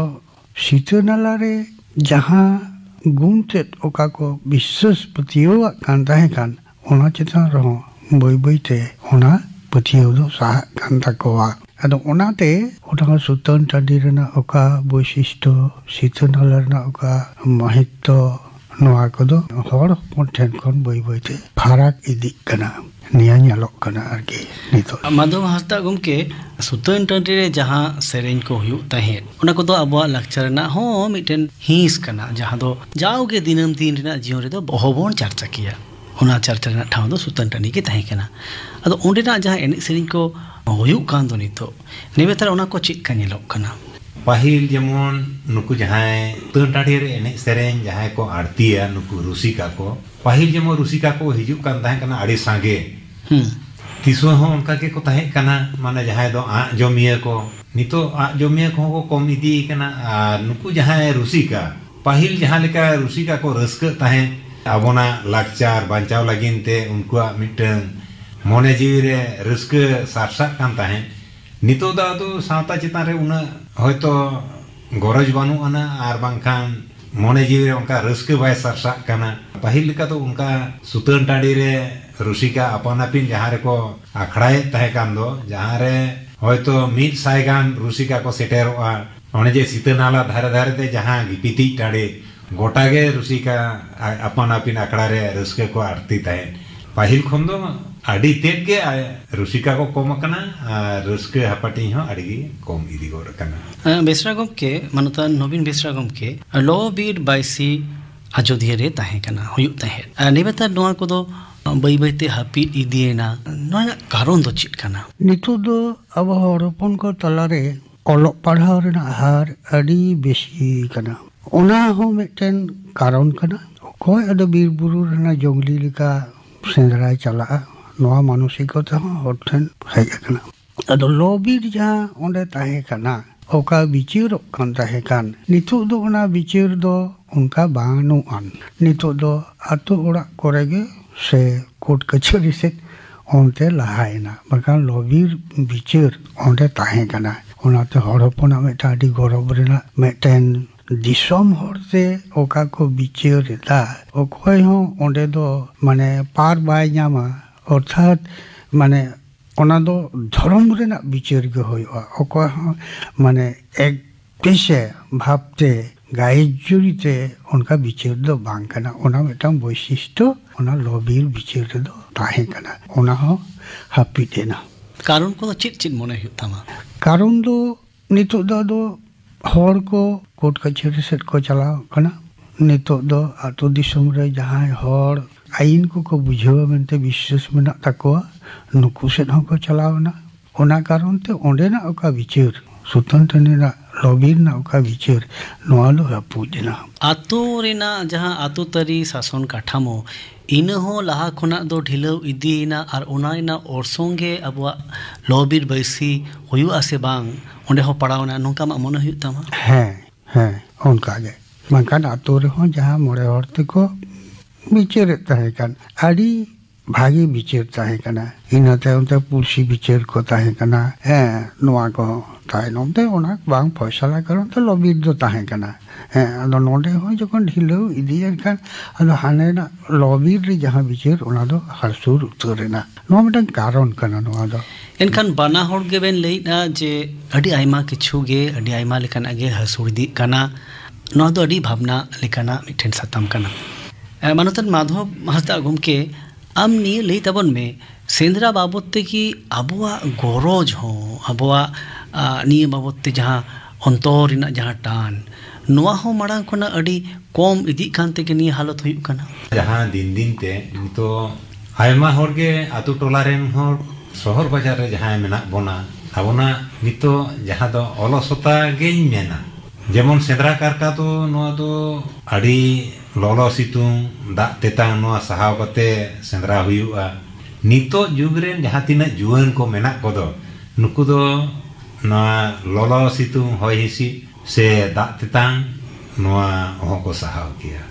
ᱥᱤᱛᱟᱹ ᱱᱟᱞᱟ ᱨᱮ ᱡᱟᱦᱟᱸ ᱜᱩᱱ ᱛᱮᱫ ᱚᱠᱟ ᱠᱚ ᱵᱤᱥᱥᱟᱹᱥ ᱯᱟᱹᱛᱭᱟᱹᱣᱟᱜ ᱠᱟᱱ ᱛᱟᱦᱮᱸ ᱠᱟᱱ, ᱚᱱᱟ ᱪᱮᱛᱟᱱ ᱨᱮᱦᱚᱸ ᱵᱟᱹᱭ ᱵᱟᱹᱭ ᱛᱮ ᱚᱱᱟ ᱯᱟᱹᱛᱭᱟᱹᱣ ᱫᱚ ᱥᱟᱦᱟᱜ ᱠᱟᱱ ᱛᱟᱠᱚᱣᱟ᱾ ᱟᱫᱚ ᱚᱱᱟᱛᱮ ᱚᱱᱟ ᱥᱩᱛᱟᱹᱱ ᱴᱟᱺᱰᱤ ᱨᱮᱱᱟᱜ ᱚᱠᱟ ᱵᱳᱭᱥᱤᱥᱴᱚ, ᱥᱤᱛᱟᱹ ᱱᱟᱞᱟ ᱨᱮᱱᱟᱜ ᱚᱠᱟ ᱢᱟᱦᱟᱛᱛᱚ, ᱱᱚᱣᱟ ᱠᱚᱫᱚ ᱦᱚᱲ ᱦᱚᱯᱚᱱ ᱴᱷᱮᱱ ᱠᱷᱚᱱ ᱵᱟᱹᱭ ᱵᱟᱹᱭ ᱛᱮ ᱯᱷᱟᱨᱟᱠ ᱤᱫᱤᱜ ᱠᱟᱱᱟ᱾ ᱱᱤᱭᱟᱹ ᱧᱮᱞᱚᱜ ᱠᱟᱱᱟ ᱟᱨᱠᱤ ᱱᱤᱛᱚᱜ᱾ ᱢᱟᱫᱷᱚᱵ ᱦᱟᱸᱥᱫᱟ ᱜᱚᱢᱠᱮ, ᱥᱩᱛᱟᱹᱱ ᱴᱟᱺᱰᱤ ᱨᱮ ᱡᱟᱦᱟᱸ ᱥᱮᱨᱮᱧ ᱠᱚ ᱦᱩᱭᱩᱜ ᱛᱟᱦᱮᱸᱫ, ᱚᱱᱟ ᱠᱚᱫᱚ ᱟᱵᱚᱣᱟᱜ ᱞᱟᱠᱪᱟᱨ ᱨᱮᱱᱟᱜ ᱦᱚᱸ ᱢᱤᱫᱴᱮᱱ ᱦᱤᱸᱥ ᱠᱟᱱᱟ, ᱡᱟᱦᱟᱸ ᱫᱚ ᱡᱟᱣᱜᱮ ᱫᱤᱱᱟᱹᱢ ᱫᱤᱱ ᱨᱮᱱᱟᱜ ᱡᱤᱭᱚᱱ ᱨᱮᱫᱚ ᱚᱦᱚ ᱵᱚᱱ ᱪᱟᱨᱪᱟ ᱠᱮᱭᱟ᱾ ᱚᱱᱟ ᱪᱟᱨᱪᱟ ᱨᱮᱱᱟᱜ ᱴᱷᱟᱶ ᱫᱚ ᱥᱩᱛᱟᱹᱱ ᱴᱟᱺᱰᱤ ᱜᱮ ᱛᱟᱦᱮᱸ ᱠᱟᱱᱟ᱾ ᱟᱫᱚ ᱚᱸᱰᱮᱱᱟᱜ ᱡᱟᱦᱟᱸ ᱮᱱᱮᱡ ᱥᱮᱨᱮᱧ ᱠᱚ ᱦᱩᱭᱩᱜ ᱠᱟᱱ ᱫᱚ ᱱᱤᱛᱚᱜ, ᱱᱮᱵᱮᱛᱟᱨ ᱚᱱᱟ ᱠᱚ ᱪᱮᱫ ᱞᱮᱠᱟ ᱧᱮᱞᱚᱜ ᱠᱟᱱᱟ? ᱯᱟᱹᱦᱤᱞ ᱡᱮᱢᱚᱱ ᱱᱩᱠᱩ ᱡᱟᱦᱟᱸᱭ ᱥᱩᱛᱟᱹᱱ ᱴᱟᱺᱰᱤ ᱨᱮ ᱮᱱᱮᱡ ᱥᱮᱨᱮᱧ ᱡᱟᱦᱟᱸᱭ ᱠᱚ ᱟᱹᱲᱛᱤᱭᱟ, ᱱᱩᱠᱩ ᱨᱩᱥᱤᱠᱟ ᱠᱚ, ᱯᱟᱹᱦᱤᱞ ᱡᱮᱢᱚᱱ ᱨᱩᱥᱤᱠᱟ ᱠᱚ ᱦᱤᱡᱩᱜ ᱠᱟᱱ ᱛᱟᱦᱮᱸ ᱠᱟᱱᱟ ᱟᱹᱰᱤ ᱥᱟᱸᱜᱮ᱾ ᱦᱩᱸ᱾ ᱛᱤᱥᱩᱣᱟᱹ ᱦᱚᱸ ᱚᱱᱠᱟ ᱜᱮᱠᱚ ᱛᱟᱦᱮᱸ ᱠᱟᱱᱟ, ᱢᱟᱱᱮ ᱡᱟᱦᱟᱸᱭ ᱫᱚ ᱟᱸᱜ ᱡᱚᱢᱤᱭᱟᱹ ᱠᱚ᱾ ᱱᱤᱛᱚᱜ ᱟᱸᱜ ᱡᱚᱢᱤᱭᱟᱹ ᱠᱚᱦᱚᱸ ᱠᱚ ᱠᱚᱢ ᱤᱫᱤ ᱠᱟᱱᱟ᱾ ᱟᱨ ᱱᱩᱠᱩ ᱡᱟᱦᱟᱸᱭ ᱨᱩᱥᱤᱠᱟ, ᱯᱟᱹᱦᱤᱞ ᱡᱟᱦᱟᱸ ᱞᱮᱠᱟ ᱨᱩᱥᱤᱠᱟ ᱠᱚ ᱨᱟᱹᱥᱠᱟᱹᱜ ᱛᱟᱦᱮᱸᱫ, ᱟᱵᱚᱱᱟᱜ ᱞᱟᱠᱪᱟᱨ ᱵᱟᱧᱪᱟᱣ ᱞᱟᱹᱜᱤᱫ ᱛᱮ ᱩᱱᱠᱩᱣᱟᱜ ᱢᱤᱫᱴᱟᱝ ᱢᱚᱱᱮ ᱡᱤᱣᱤ ᱨᱮ ᱨᱟᱹᱥᱠᱟᱹ ᱥᱟᱨᱥᱟᱜ ᱠᱟᱱ ᱛᱟᱦᱮᱸᱫ, ᱱᱤᱛᱚᱜ ᱫᱚ ᱟᱫᱚ ᱥᱟᱶᱛᱟ ᱪᱮᱛᱟᱱ ᱨᱮ ᱩᱱᱟᱹᱜ ᱦᱚᱭᱛᱚ ᱜᱚᱨᱚᱡᱽ ᱵᱟᱹᱱᱩᱜ ᱟᱱᱟ, ᱟᱨ ᱵᱟᱝᱠᱷᱟᱱ ᱢᱚᱱᱮ ᱡᱤᱣᱤ ᱨᱮ ᱚᱱᱠᱟ ᱨᱟᱹᱥᱠᱟᱹ ᱵᱟᱭ ᱥᱟᱨᱥᱟᱜ ᱠᱟᱱᱟ᱾ ᱯᱟᱹᱦᱤᱞ ᱞᱮᱠᱟ ᱫᱚ ᱚᱱᱠᱟ ᱥᱩᱛᱟᱹᱱ ᱴᱟᱺᱰᱤ ᱨᱮ ᱨᱩᱥᱤᱠᱟ ᱟᱯᱟᱱ ᱟᱹᱯᱤᱱ ᱡᱟᱦᱟᱸ ᱨᱮᱠᱚ ᱟᱠᱷᱲᱟᱭᱮᱫ ᱛᱟᱦᱮᱸ ᱠᱟᱱ ᱫᱚ, ᱡᱟᱦᱟᱸ ᱨᱮ ᱦᱚᱭᱛᱚ ᱢᱤᱫ ᱥᱟᱭ ᱜᱟᱱ ᱨᱩᱥᱤᱠᱟ ᱠᱚ ᱥᱮᱴᱮᱨᱚᱜᱼᱟ, ᱚᱱᱮ ᱡᱮ ᱥᱤᱛᱟᱹ ᱱᱟᱞᱟ ᱫᱷᱟᱨᱮ ᱫᱷᱟᱨᱮ ᱛᱮ ᱡᱟᱦᱟᱸ ᱜᱤᱯᱤᱛᱤᱡ ᱴᱟᱺᱰᱤ, ᱜᱚᱴᱟ ᱜᱮ ᱨᱩᱥᱤᱠᱟ ᱟ-, ᱟᱯᱟᱱ ᱟᱹᱯᱤᱱ ᱟᱠᱷᱲᱟ ᱨᱮ ᱨᱟᱹᱥᱠᱟᱹ ᱠᱚ ᱟᱹᱲᱛᱤ ᱛᱟᱦᱮᱸᱫ᱾ ᱯᱟᱹᱦᱤᱞ ᱠᱷᱚᱱ ᱫᱚ ᱟᱹᱰᱤ ᱛᱮᱫ ᱜᱮ ᱟ-, ᱨᱩᱥᱤᱠᱟ ᱠᱚ ᱠᱚᱢ ᱟᱠᱟᱱᱟ ᱟᱨ ᱨᱟᱹᱥᱠᱟᱹ ᱦᱟᱯᱟᱴᱤᱧ ᱦᱚᱸ ᱟᱹᱰᱤ ᱜᱮ ᱠᱚᱢ ᱤᱫᱤ ᱜᱚᱫ ᱟᱠᱟᱱᱟ᱾ ᱦᱮᱸ, ᱵᱮᱥᱨᱟ ᱜᱚᱢᱠᱮ, ᱢᱟᱱᱚᱛᱟᱱ ᱱᱚᱵᱤᱱ ᱵᱮᱥᱨᱟ ᱜᱚᱢᱠᱮ, ᱞᱚ ᱵᱤᱨ ᱵᱟᱭᱥᱤ ᱟᱡᱚᱫᱤᱭᱟᱹ ᱨᱮ ᱛᱟᱦᱮᱸ ᱠᱟᱱᱟ, ᱦᱩᱭᱩᱜ ᱛᱟᱦᱮᱸᱫ᱾ ᱟᱨ ᱱᱮᱵᱮᱛᱟᱨ ᱱᱚᱣᱟ ᱠᱚᱫᱚ ᱵᱟᱹᱭ ᱵᱟᱹᱭᱛᱮ ᱦᱟᱹᱯᱤᱫ ᱤᱫᱤᱭᱮᱱᱟ᱾ ᱱᱚᱣᱟ ᱨᱮᱱᱟᱜ ᱠᱟᱨᱚᱱ ᱫᱚ ᱪᱮᱫ ᱠᱟᱱᱟ? ᱱᱤᱛᱚᱜ ᱫᱚ ᱟᱵᱚ ᱦᱚᱲ ᱦᱚᱯᱚᱱ ᱠᱚ ᱛᱟᱞᱟᱨᱮ ᱚᱞᱚᱜ ᱯᱟᱲᱦᱟᱣ ᱨᱮᱱᱟᱜ ᱦᱟᱨ ᱟᱹᱰᱤ ᱵᱮᱥᱤ ᱠᱟᱱᱟ᱾ ᱚᱱᱟ ᱦᱚᱸ ᱢᱤᱫᱴᱮᱱ ᱠᱟᱨᱚᱱ ᱠᱟᱱᱟ᱾ ᱚᱠᱚᱭ ᱟᱫᱚ ᱵᱤᱨ ᱵᱩᱨᱩ ᱨᱮᱱᱟᱜ ᱡᱚᱝᱜᱽᱞᱤ ᱞᱮᱠᱟ ᱥᱮᱸᱫᱽᱨᱟᱭ ᱪᱟᱞᱟᱜᱼᱟ, ᱱᱚᱣᱟ ᱢᱟᱱᱚᱥᱤᱠᱚᱛᱟ ᱦᱚᱸ ᱦᱚᱲ ᱴᱷᱮᱱ ᱦᱮᱡ ᱟᱠᱟᱱᱟ᱾ ᱟᱫᱚ ᱞᱚ ᱵᱤᱨ ᱡᱟᱦᱟᱸ ᱚᱸᱰᱮ ᱛᱟᱦᱮᱸ ᱠᱟᱱᱟ, ᱚᱠᱟ ᱵᱤᱪᱟᱹᱨᱚᱜ ᱠᱟᱱ ᱛᱟᱦᱮᱸ ᱠᱟᱱ, ᱱᱤᱛᱚᱜ ᱫᱚ ᱚᱱᱟ ᱵᱤᱪᱟᱹᱨ ᱫᱚ ᱚᱱᱠᱟ ᱵᱟᱹᱱᱩᱜ ᱟᱱ᱾ ᱱᱤᱛᱚᱜ ᱫᱚ ᱟᱛᱳ ᱚᱲᱟᱜ ᱠᱚᱨᱮ ᱜᱮ ᱥᱮ ᱠᱳᱨᱴ ᱠᱟᱪᱷᱟᱹᱨᱤ ᱥᱮᱫ ᱚᱱᱛᱮ ᱞᱟᱦᱟᱭᱮᱱᱟ, ᱵᱟᱠᱷᱟᱱ ᱞᱚ ᱵᱤᱨ ᱵᱤᱪᱟᱹᱨ ᱚᱸᱰᱮ ᱛᱟᱦᱮᱸ ᱠᱟᱱᱟ᱾ ᱚᱱᱟᱛᱮ ᱦᱚᱲ ᱦᱚᱯᱚᱱᱟᱜ ᱢᱤᱫᱴᱟᱝ ᱟᱹᱰᱤ ᱜᱚᱨᱚᱵᱽ ᱨᱮᱱᱟᱜ ᱢᱤᱫᱴᱮᱱ ᱫᱤᱥᱚᱢ ᱦᱚᱲᱛᱮ ᱚᱠᱟ ᱠᱚ ᱵᱤᱪᱟᱹᱨ ᱮᱫᱟ, ᱚᱠᱚᱭ ᱦᱚᱸ ᱚᱸᱰᱮ ᱫᱚ ᱢᱟᱱᱮ ᱯᱟᱨ ᱵᱟᱭ ᱧᱟᱢᱟ᱾ ᱚᱨᱛᱷᱟᱛ ᱢᱟᱱᱮ ᱚᱱᱟ ᱫᱚ ᱫᱷᱚᱨᱚᱢ ᱨᱮᱱᱟᱜ ᱵᱤᱪᱟᱹᱨ ᱜᱮ ᱦᱩᱭᱩᱜᱼᱟ᱾ ᱚᱠᱚᱭ ᱦᱚᱸ ᱢᱟᱱᱮ ᱮᱠ ᱯᱮᱥᱮ ᱵᱷᱟᱵᱽᱛᱮ ᱜᱟᱭᱮᱡ ᱡᱩᱨᱤ ᱛᱮ ᱚᱱᱠᱟ ᱵᱤᱪᱟᱹᱨ ᱫᱚ ᱵᱟᱝ ᱠᱟᱱᱟ᱾ ᱚᱱᱟ ᱢᱤᱫᱴᱟᱝ ᱵᱳᱭᱥᱤᱥᱴᱚ ᱚᱱᱟ ᱞᱚ ᱵᱤᱨ ᱵᱤᱪᱟᱹᱨ ᱨᱮᱫᱚ ᱛᱟᱦᱮᱸ ᱠᱟᱱᱟ᱾ ᱚᱱᱟ ᱦᱚᱸ ᱦᱟᱹᱯᱤᱫ ᱮᱱᱟ᱾ ᱠᱟᱨᱚᱱ ᱠᱚᱫᱚ ᱪᱮᱫ ᱪᱮᱫ ᱢᱚᱱᱮ ᱦᱩᱭᱩᱜ ᱛᱟᱢᱟ? ᱠᱟᱨᱚᱱ ᱫᱚ ᱱᱤᱛᱚᱜ ᱫᱚ ᱟᱫᱚ ᱦᱚᱲ ᱠᱚ ᱠᱳᱨᱴ ᱠᱟᱪᱷᱟᱹᱨᱤ ᱥᱮᱫ ᱠᱚ ᱪᱟᱞᱟᱣ ᱠᱟᱱᱟ᱾ ᱱᱤᱛᱚᱜ ᱫᱚ ᱟᱹᱛᱩ ᱫᱤᱥᱚᱢ ᱨᱮ ᱡᱟᱦᱟᱸᱭ ᱦᱚᱲ ᱟᱹᱭᱤᱱ ᱠᱚᱠᱚ ᱵᱩᱡᱷᱟᱹᱣᱟ ᱢᱮᱱᱛᱮ ᱵᱤᱥᱥᱟᱹᱥ ᱢᱮᱱᱟᱜ ᱛᱟᱠᱚᱣᱟ, ᱱᱩᱠᱩ ᱥᱮᱫ ᱦᱚᱸᱠᱚ ᱪᱟᱞᱟᱣ ᱮᱱᱟ᱾ ᱚᱱᱟ ᱠᱟᱨᱚᱱ ᱛᱮ ᱚᱸᱰᱮᱱᱟᱜ ᱚᱠᱟ ᱵᱤᱪᱟᱹᱨ, ᱥᱩᱛᱟᱹᱱ ᱴᱟᱺᱰᱤ ᱨᱮᱱᱟᱜ ᱞᱚᱵᱤ ᱨᱮᱱᱟᱜ ᱚᱠᱟ ᱵᱤᱪᱟᱹᱨ, ᱱᱚᱣᱟ ᱫᱚ ᱨᱟᱹᱯᱩᱫ ᱮᱱᱟ᱾ ᱟᱛᱳ ᱨᱮᱱᱟᱜ ᱡᱟᱦᱟᱸ ᱟᱛᱳ ᱛᱟᱹᱨᱤ ᱥᱟᱥᱚᱱ ᱠᱟᱴᱷᱟᱢᱳ, ᱤᱱᱟᱹ ᱦᱚᱸ ᱞᱟᱦᱟ ᱠᱷᱚᱱᱟᱜ ᱫᱚ ᱰᱷᱤᱞᱟᱹᱣ ᱤᱫᱤᱭᱮᱱᱟ, ᱟᱨ ᱚᱱᱟ ᱨᱮᱱᱟᱜ ᱚᱨᱥᱚᱝ ᱜᱮ ᱟᱵᱚᱣᱟᱜ ᱞᱚᱵᱤᱨ ᱵᱟᱹᱭᱥᱤ ᱦᱩᱭᱩᱜᱼᱟ ᱥᱮ ᱵᱟᱝ, ᱚᱸᱰᱮ ᱦᱚᱸ ᱯᱟᱲᱟᱣ ᱮᱱᱟ, ᱱᱚᱝᱠᱟ ᱟᱢᱟᱜ ᱢᱚᱱᱮ ᱦᱩᱭᱩᱜ ᱛᱟᱢᱟ? ᱦᱮᱸ, ᱦᱮᱸ, ᱚᱱᱠᱟ ᱜᱮ᱾ ᱵᱟᱝᱠᱷᱟᱱ ᱟᱛᱳ ᱨᱮᱦᱚᱸ ᱡᱟᱦᱟᱸ ᱢᱚᱬᱮ ᱦᱚᱲ ᱛᱮᱠᱚ ᱵᱤᱪᱟᱹᱨᱮᱫ ᱛᱟᱦᱮᱸ ᱠᱟᱱ, ᱟᱹᱰᱤ ᱵᱷᱟᱜᱮ ᱵᱤᱪᱟᱹᱨ ᱛᱟᱦᱮᱸ ᱠᱟᱱᱟ᱾ ᱤᱱᱟᱹ ᱛᱟᱭᱚᱢ ᱛᱮ ᱯᱩᱲᱥᱤ ᱵᱤᱪᱟᱹᱨ ᱠᱚ ᱛᱟᱦᱮᱸ ᱠᱟᱱᱟ᱾ ᱦᱮᱸ, ᱱᱚᱣᱟ ᱠᱚ ᱛᱟᱭᱱᱚᱢ ᱛᱮ ᱚᱱᱟ ᱵᱟᱝ ᱯᱷᱚᱭᱥᱟᱞᱟ ᱠᱟᱨᱚᱱ ᱛᱮ ᱞᱚᱵᱤ ᱫᱚ ᱛᱟᱦᱮᱸ ᱠᱟᱱᱟ᱾ ᱦᱮᱸ, ᱟᱫᱚ ᱱᱚᱰᱮ ᱦᱚᱸ ᱡᱚᱠᱷᱚᱱ ᱰᱷᱤᱞᱟᱹᱣ ᱤᱫᱤᱭᱮᱱ ᱠᱷᱟᱱ, ᱟᱫᱚ ᱦᱟᱱᱮ ᱱᱟᱜ ᱞᱚᱵᱤ ᱨᱮ ᱡᱟᱦᱟᱸ ᱵᱤᱪᱟᱹᱨ, ᱚᱱᱟ ᱫᱚ ᱦᱟᱨᱥᱩᱨ ᱩᱛᱟᱹᱨ ᱮᱱᱟ᱾ ᱱᱚᱣᱟ ᱢᱤᱫᱴᱟᱝ ᱠᱟᱨᱚᱱ ᱠᱟᱱᱟ ᱱᱚᱣᱟ ᱫᱚ᱾ ᱮᱱᱠᱷᱟᱱ ᱵᱟᱱᱟ ᱦᱚᱲ ᱜᱮᱵᱮᱱ ᱞᱟᱹᱭᱮᱫᱼᱟ ᱡᱮ ᱟᱹᱰᱤ ᱟᱭᱢᱟ ᱠᱤᱪᱷᱩ ᱜᱮ, ᱟᱹᱰᱤ ᱟᱭᱢᱟ ᱞᱮᱠᱟᱱᱟᱜ ᱜᱮ ᱦᱟᱹᱥᱩᱲ ᱤᱫᱤᱜ ᱠᱟᱱᱟ᱾ ᱱᱚᱣᱟ ᱫᱚ ᱟᱹᱰᱤ ᱵᱷᱟᱵᱽᱱᱟ ᱞᱮᱠᱟᱱᱟᱜ ᱢᱤᱫᱴᱮᱱ ᱥᱟᱛᱟᱢ ᱠᱟᱱᱟ᱾ ᱮ, ᱢᱟᱱᱚᱛᱟᱱ ᱢᱟᱫᱷᱚᱵ ᱦᱟᱸᱥᱫᱟ ᱜᱚᱢᱠᱮ, ᱟᱢ ᱱᱤᱭᱟᱹ ᱞᱟᱹᱭ ᱛᱟᱵᱚᱱ ᱢᱮ, ᱥᱮᱸᱫᱽᱨᱟ ᱵᱟᱵᱚᱫ ᱛᱮ ᱠᱤ ᱟᱵᱚᱣᱟᱜ ᱜᱚᱨᱚᱡᱽ ᱦᱚᱸ, ᱟᱵᱚᱣᱟᱜ, ᱟ, ᱱᱤᱭᱟᱹ ᱵᱟᱵᱚᱫ ᱛᱮ ᱡᱟᱦᱟᱸ ᱚᱱᱛᱚᱨ ᱨᱮᱱᱟᱜ ᱡᱟᱦᱟᱸ ᱴᱟᱱ, ᱱᱚᱣᱟ ᱦᱚᱸ ᱢᱟᱲᱟᱝ ᱠᱷᱚᱱᱟᱜ ᱟᱹᱰᱤ ᱠᱚᱢ ᱤᱫᱤᱜ ᱠᱟᱱ ᱛᱮᱜᱮ ᱱᱤᱭᱟᱹ ᱦᱟᱞᱚᱛ ᱦᱩᱭᱩᱜ ᱠᱟᱱᱟ? ᱡᱟᱦᱟᱸ ᱫᱤᱱ ᱫᱤᱱ ᱛᱮ ᱱᱤᱛᱚᱜ ᱟᱭᱢᱟ ᱦᱚᱲ ᱜᱮ ᱟᱛᱳ ᱴᱚᱞᱟ ᱨᱮᱱ ᱦᱚᱲ, ᱥᱚᱦᱚᱨ ᱵᱟᱡᱟᱨ ᱨᱮ ᱡᱟᱦᱟᱸᱭ ᱢᱮᱱᱟᱜ ᱵᱚᱱᱟ, ᱟᱵᱚᱱᱟᱜ ᱱᱤᱛᱚᱜ ᱡᱟᱦᱟᱸ ᱫᱚ ᱚᱞᱚᱥᱚᱛᱟ ᱜᱮᱧ ᱢᱮᱱᱟ᱾ ᱡᱮᱢᱚᱱ ᱥᱮᱸᱫᱽᱨᱟ ᱠᱟᱨᱠᱟ ᱫᱚ, ᱱᱚᱣᱟ ᱫᱚ ᱟᱹᱰᱤ ᱞᱚᱞᱚ ᱥᱤᱛᱩᱝ, ᱫᱟᱜ ᱛᱮᱛᱟᱝ, ᱱᱚᱣᱟ ᱥᱟᱦᱟᱣ ᱠᱟᱛᱮ ᱥᱮᱸᱫᱽᱨᱟ ᱦᱩᱭᱩᱜᱼᱟ᱾ ᱱᱤᱛᱚᱜ ᱡᱩᱜᱽ ᱨᱮᱱ ᱡᱟᱦᱟᱸ ᱛᱤᱱᱟᱹᱜ ᱡᱩᱣᱟᱹᱱ ᱠᱚ ᱢᱮᱱᱟᱜ ᱠᱚᱫᱚ, ᱱᱩᱠᱩ ᱫᱚ ᱱᱚᱣᱟ ᱞᱚᱞᱚ ᱥᱤᱛᱩᱝ ᱦᱚᱭ ᱦᱤᱸᱥᱤᱫ ᱥᱮ ᱫᱟᱜ ᱛᱮᱛᱟᱝ, ᱱᱚᱣᱟ ᱚᱦᱚᱸ ᱠᱚ ᱥᱟᱦᱟᱣ ᱠᱮᱭᱟ᱾